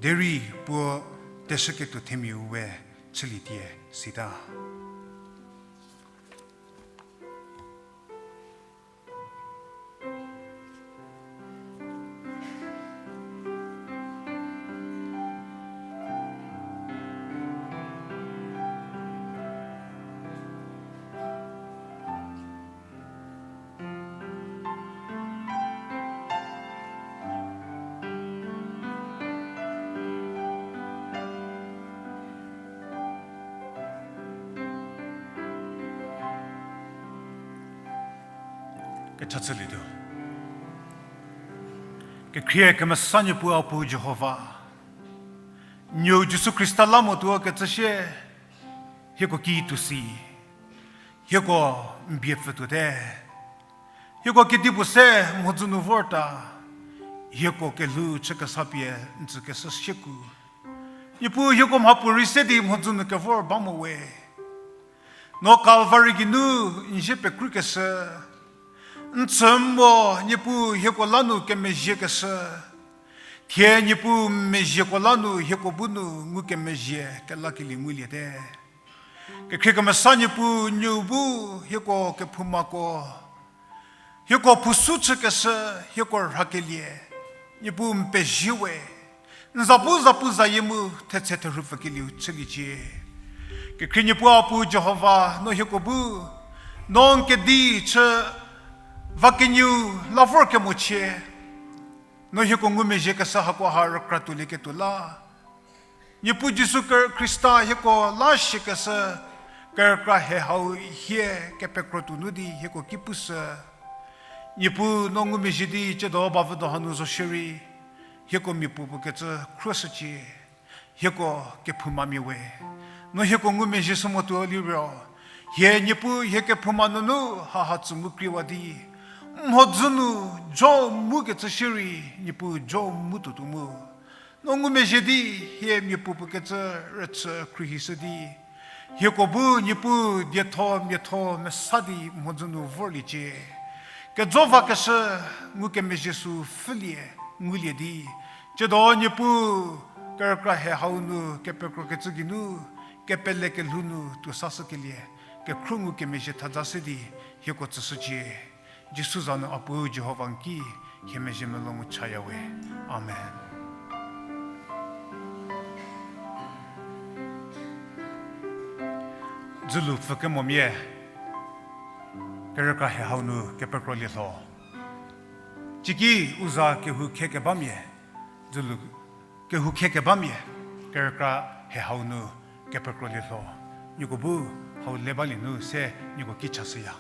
Derei puo teshüketuo themiau we chülietie sita. Kecha chülietuo. Kekhrie kemesa Niepuu a Puu Jihova, nuou Jisu Khrista la motuo kecü sie, hieko ki tuo si, hieko n bie pfü tuote. Hieko kedipuo se mhodzü nu vorta, hieko kelhou chü kesa pie n tsükeshü sieku, Niepuu hieko mhapuorei se di mhodzü nu kevor ba mo we. No Kalvari geinu n zie pekrükeshü, n chü mo, Niepuu hieko la nu kemezhiekeshü, thie Niepuu mezhieko la nu hieko bu nu ngukemezhie kelakelie nguliete. Kekhrie kemesa Niepuu nuou bu hieko kephoumako, hieko phusu chükeshü, hieko rhakelie, Niepuu n pezie we, n zapu zapu zayie mu thetse therhupfükelieu chüliecie. Kekhrie Niepuu a Puu Jihova, no hieko bu, no n kedi chü va kenieu la vor kemochie, no hieko ngumezhiekeshü hakoha rükra tuolieketuo la, Niepuu Jisu Khrista hieko la shiekeshü kerükra he hau hie kepekro tuo nu di hieko ki pushü. Niepuu no ngumezhie di tsiedo bavüdo hanu zo shierei, hieko miapuopuo kecü khruoshücie, hieko kephoumamia we. No hieko ngumezhie shü motuo liro, hie Niepuu hie kephouma nunu haha tsü mu kreiwa di, mhodzü nu jo mu kecü shierei, Niepuu jo mu tuotuo mu. No ngumezhie di hie miapuopuo kecü rüchü khruohishü di, hieko bu Niepuu dietho miatho mesa di mhodzü nu vorliecie. Kejo vakeshü ngukemezhie sü pfhülie ngulie di, tsiedo Niepuu kerükra he hau nu kepekrokecü geinu, kepele kelhou nu tuo sashükelie, kekhruohi ngukemezhie thazashü di hieko tsüshücie. Jisu za nu a Puu Jihova n ki hie mezhie melou ngu chaya we. Amen. Dzülu pfü kemomia, kerükra he hau nu kepekrolie lho. Ciki u za kehou khie kebamia, dzülu kehou khie kebamia, kerükra he hau nu kepekrolie lho. Nieko bu hau le balie nu se nieko ki chashüya.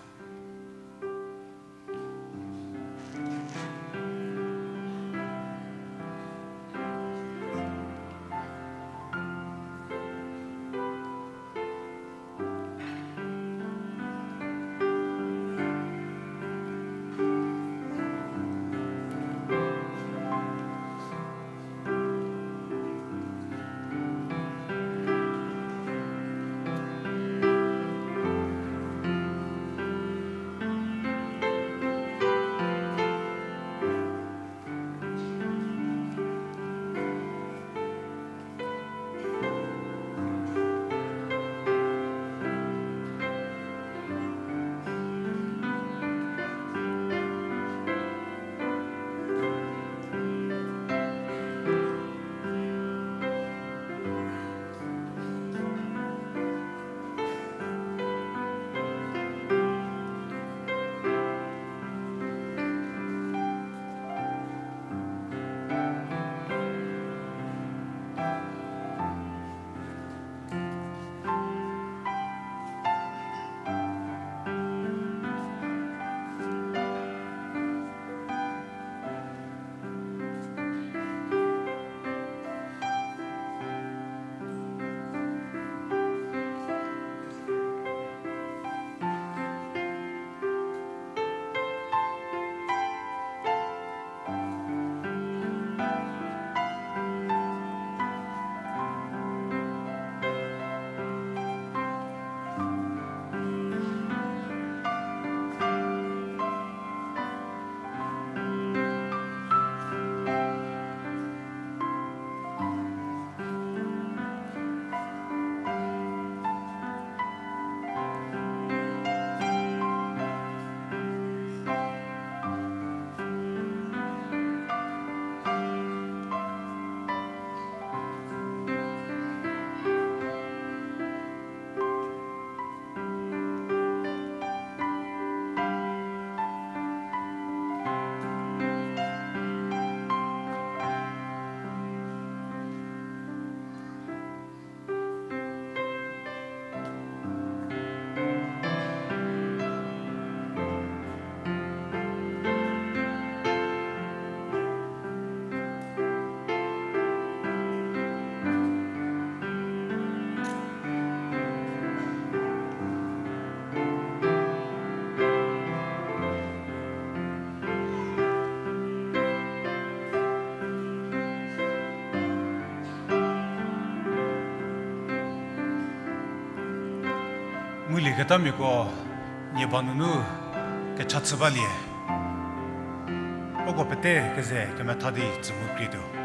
Lieketamiako nie ba nunu kecha chü balie. Uko pete keze kemetha di tsü mu krietuo.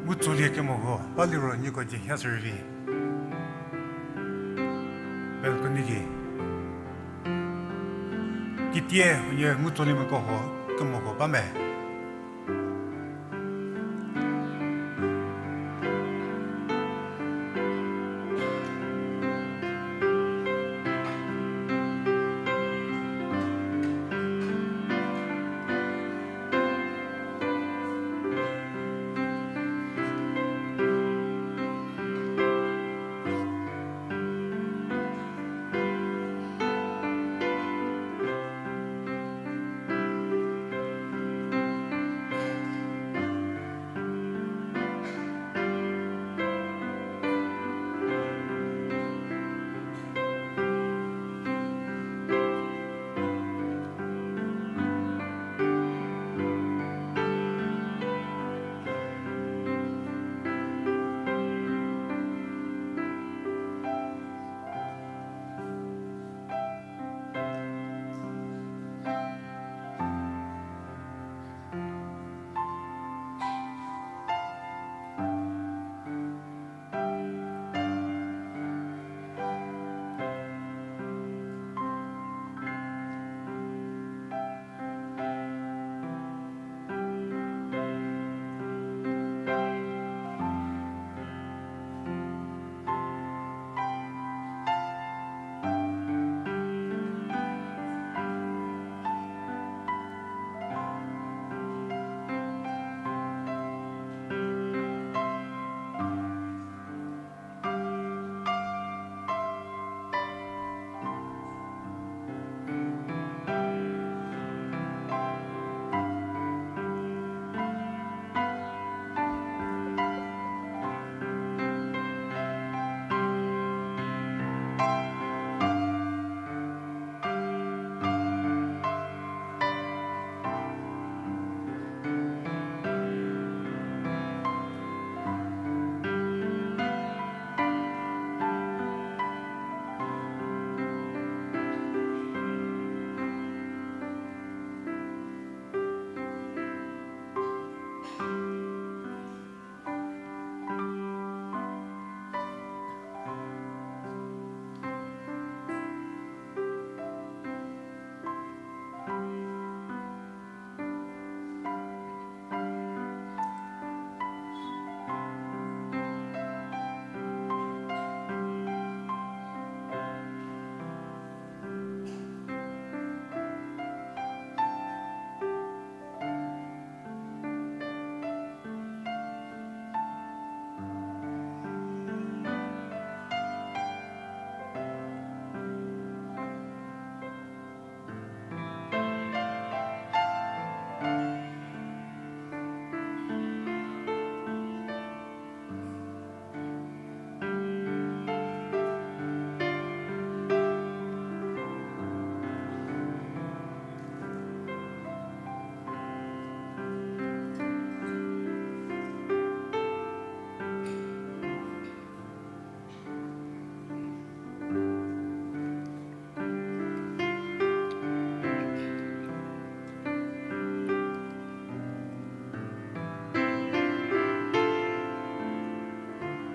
Ngutsolie kemo huo baliro nieko dzie hia sü rüvi. Balcony ki. Kitie unie ngutsoliemeko huo kemo huo ba me.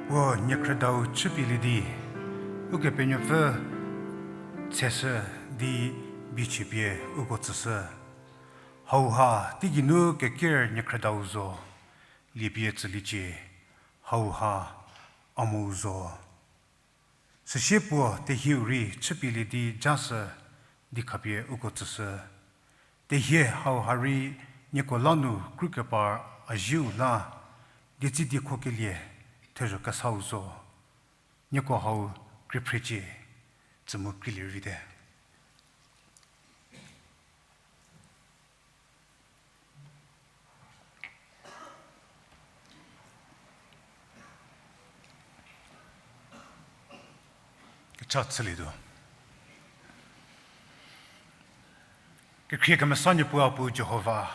Puo niekhrüdau chüpielie di, Ukepenuopfü tseshü di bichipie uko tsüshü. Hauha teigeinu keker niekhrüdau zo, liepie tsüliecie, hauha a mu zo. Süsie puo tehieu rei chüpielie di jashü di khapie uko tsüshü. Tehie hauha rei nieko la nu krükepar a zieu la, dietsü diekhokelie thezho kesau zo. Nieko hau kekreiphriecie, tsü mu kreilie rei vite. Kecha chülietuo. Kekhrie kemesa Niepuu Apuo Jihova,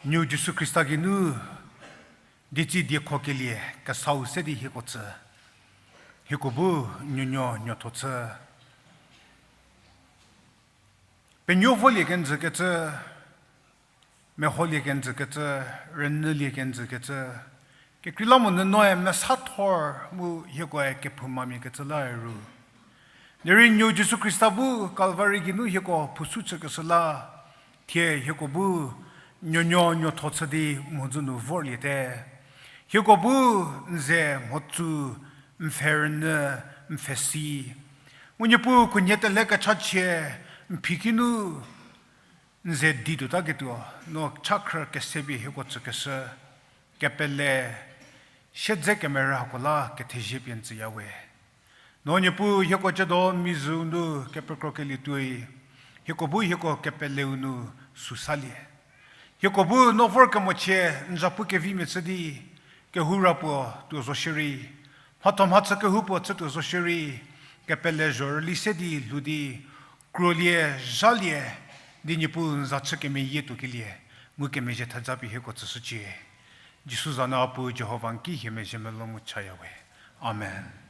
Nuou Jisu Khrista geinu dietsü diekhokelie kesau se di hieko tsü, hieko bu nuonuo nuotho chü penuo volie kenjü kecü, Meholie kenjü kecü, rünyülie kenjü kecü, kekreilamonyü noe mesathor mu hiekoe kephoumamia kecü la ru. Derei nuo Jisu Khrista bu Kalvari geinu hieko phusu chükeshü la, thie hieko bu nuonuo nuotho chü di mhodzü nu vorliete. Hieko bu n ze mhodzü n pfhe rünyü, n pfhe si. Mu Niepuu khunhie tele kechachie n phi kinu n ze di tuotaketuo, no cha khrü kesepie hieko tsükeshü, kepele, siedze kemerü hako la kethezie pie n tsüya we. No Niepuu hieko ciedo mizüu nu kepekrokelie tuoi, hieko bu hieko kepeleu nu süsalie. Hieko bu no vorkemochie n zapu kevimia chü di, kehoura puo tuo zo shierei, mhatho mhachü kehoupuo chütuo zo shierei, kepele zhorüli se di lhou di, kruolie, zhalie, di Niepuu n za chü kemeyie tuokelie, ngukemezhie theza pie hieko tsüshücie. Jisu za nu a Pu Jihova n ki hie mezhie melou mu chaya we. Amen.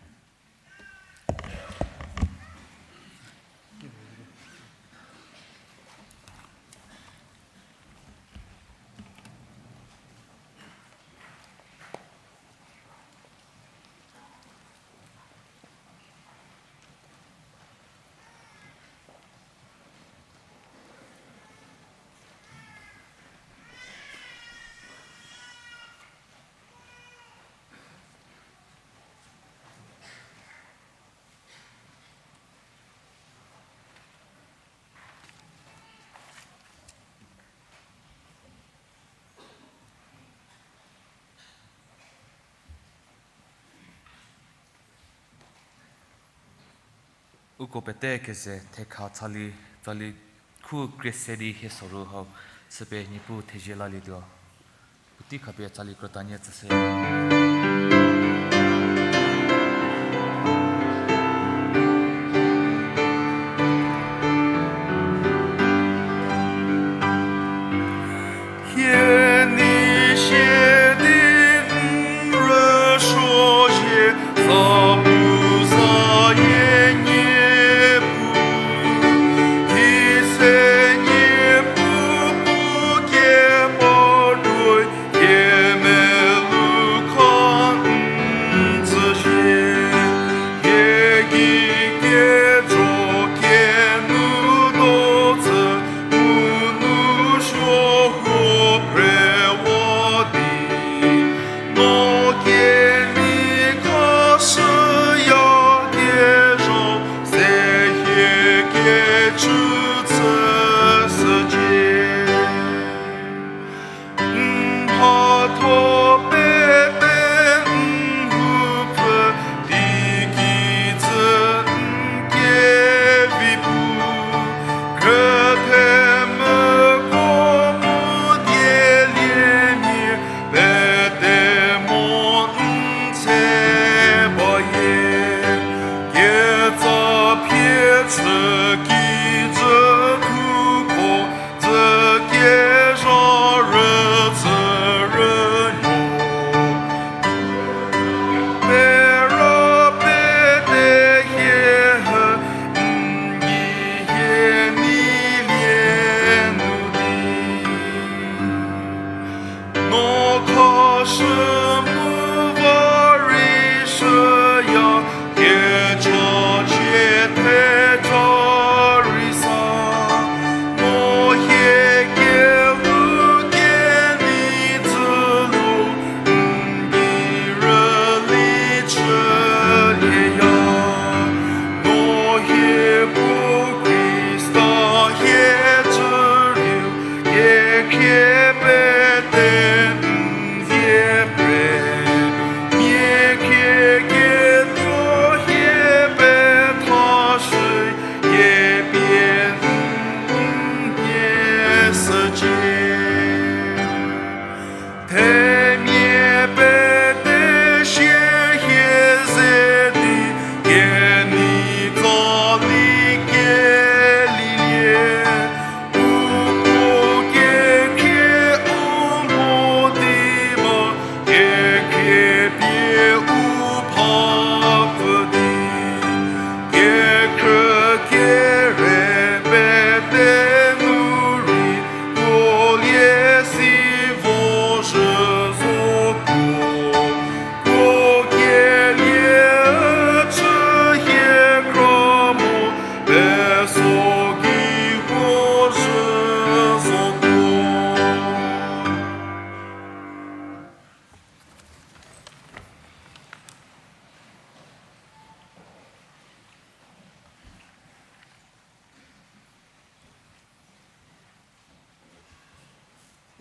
Uko pete keze thekha tsali, tsali khu krie se di hie soru hau süpie Niepuu thezie lalietuo. Puotei khapie tsali krütanie tsüshü. Hie nei sie di n rüsuo zie, zapu zayie Niepuu, hie se Niepuu puo keba roi, hie melou kha n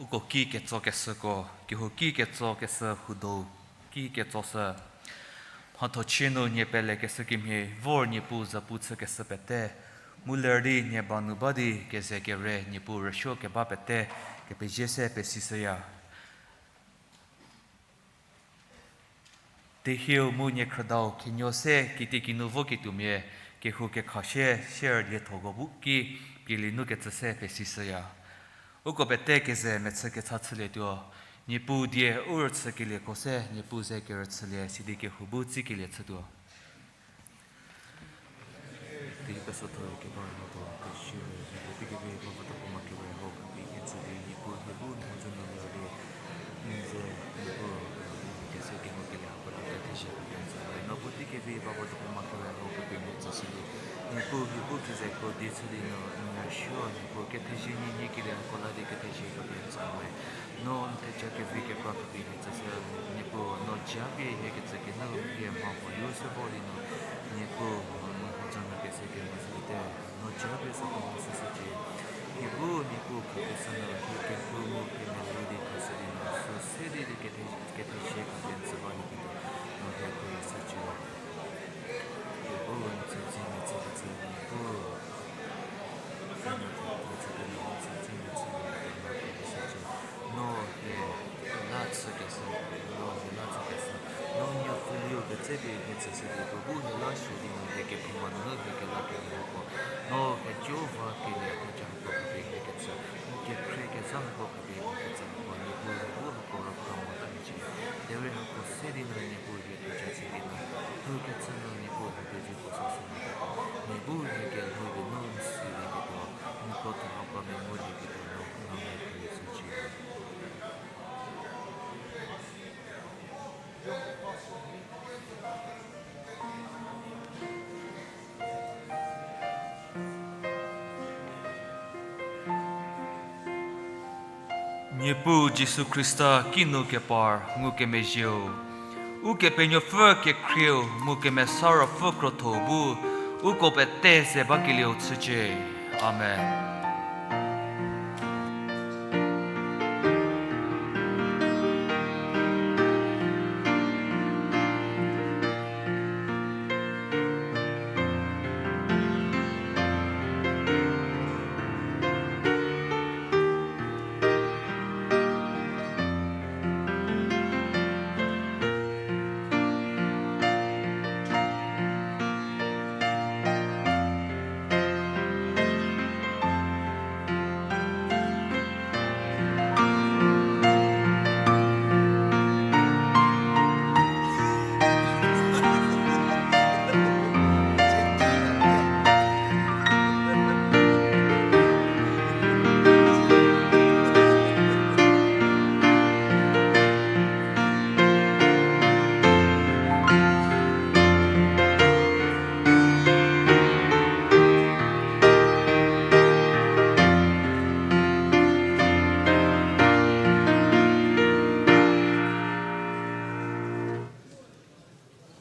Uko ki ketsokeshüko, kehou ki ketsokeshü hudo, ki ketsoshü. Mhathochie nu nie pelekeshü kemhie vor Niepuu zapu chükeshü pete, mu ler di nie ba nu ba di keze kere Niepuu rüsuo keba pete, kepezie se pesishüya. Tehieu mu niekhrüdau khenuo se kitiekinu voketuomia, kehou kekha sie, sie liethoko bu ki, pielie nu kecü se pesishüya. Uko pete keze mechü kecha chülietuo, Niepuu die u rüchükelieko se, Niepuu ze kerüchülie, sidi kehou bu tsikelie chütuo. Tei pesotho keba no puo, pezie, Niepuu teikevi ba votuo puo ma kere hau khapie ketsü di, Niepuu hie bu n mhodzü nu ler di, n ze, Niepuu, kese kengukelieko la kethezie khapie n tsü we. No bu teikevi ba votuo puo ma kere hau khapie n tsüshü di, Niepuu hie bu kezeko di chü di no, n rüsuo, Niepuu kethezie nyi nyikelieko la di kethezie khapie n tsü we. No n theja kevi kekra khapie hie tsüshü, Niepuu, no japie hie kecü kinu hie mha puo yu se vor di nu, Niepuu, no n mhodzü nu kese kengukelieko pete, no japie süko mo süshücie. Hie bu Niepuu khakeshü nu hie kehou mu hie melou di khashü di nu, sü se di di kethe-, kethezie khapie n tsü ba Niepuu, no hie khashücie. Hie bu n tsütsi metsü kecü Niepuu. No hie la chükeshü, no hie la chükeshü. No nuopfüliu ketsepie hie tsüshü di, puo bu hie la shü di nu hie kephouma nunu hie kelakelie hako, no hie Jihova kelie theja hako khapie hie ketsü, mu kekhrie kezha hako khapie hie ketsü hako, Niepuu hie bu hako rükra mota hiecie. Derei hako se di nu Niepuu hie theja chü di nu, lhou kecü nu Niepuu hie pezie puo süsü nu, Niepuu hie kelhou geinu n silieketuo, n krotho hako mengu lieketuo no, no hie khrie shücie. Niepuu Jisu Khrista kinu kepar ngukemezhieu, Ukepenuopfü kekhrieu mu Kemesa Ruopfü krotho bu uko pete ze bakelieu chücie. Amen.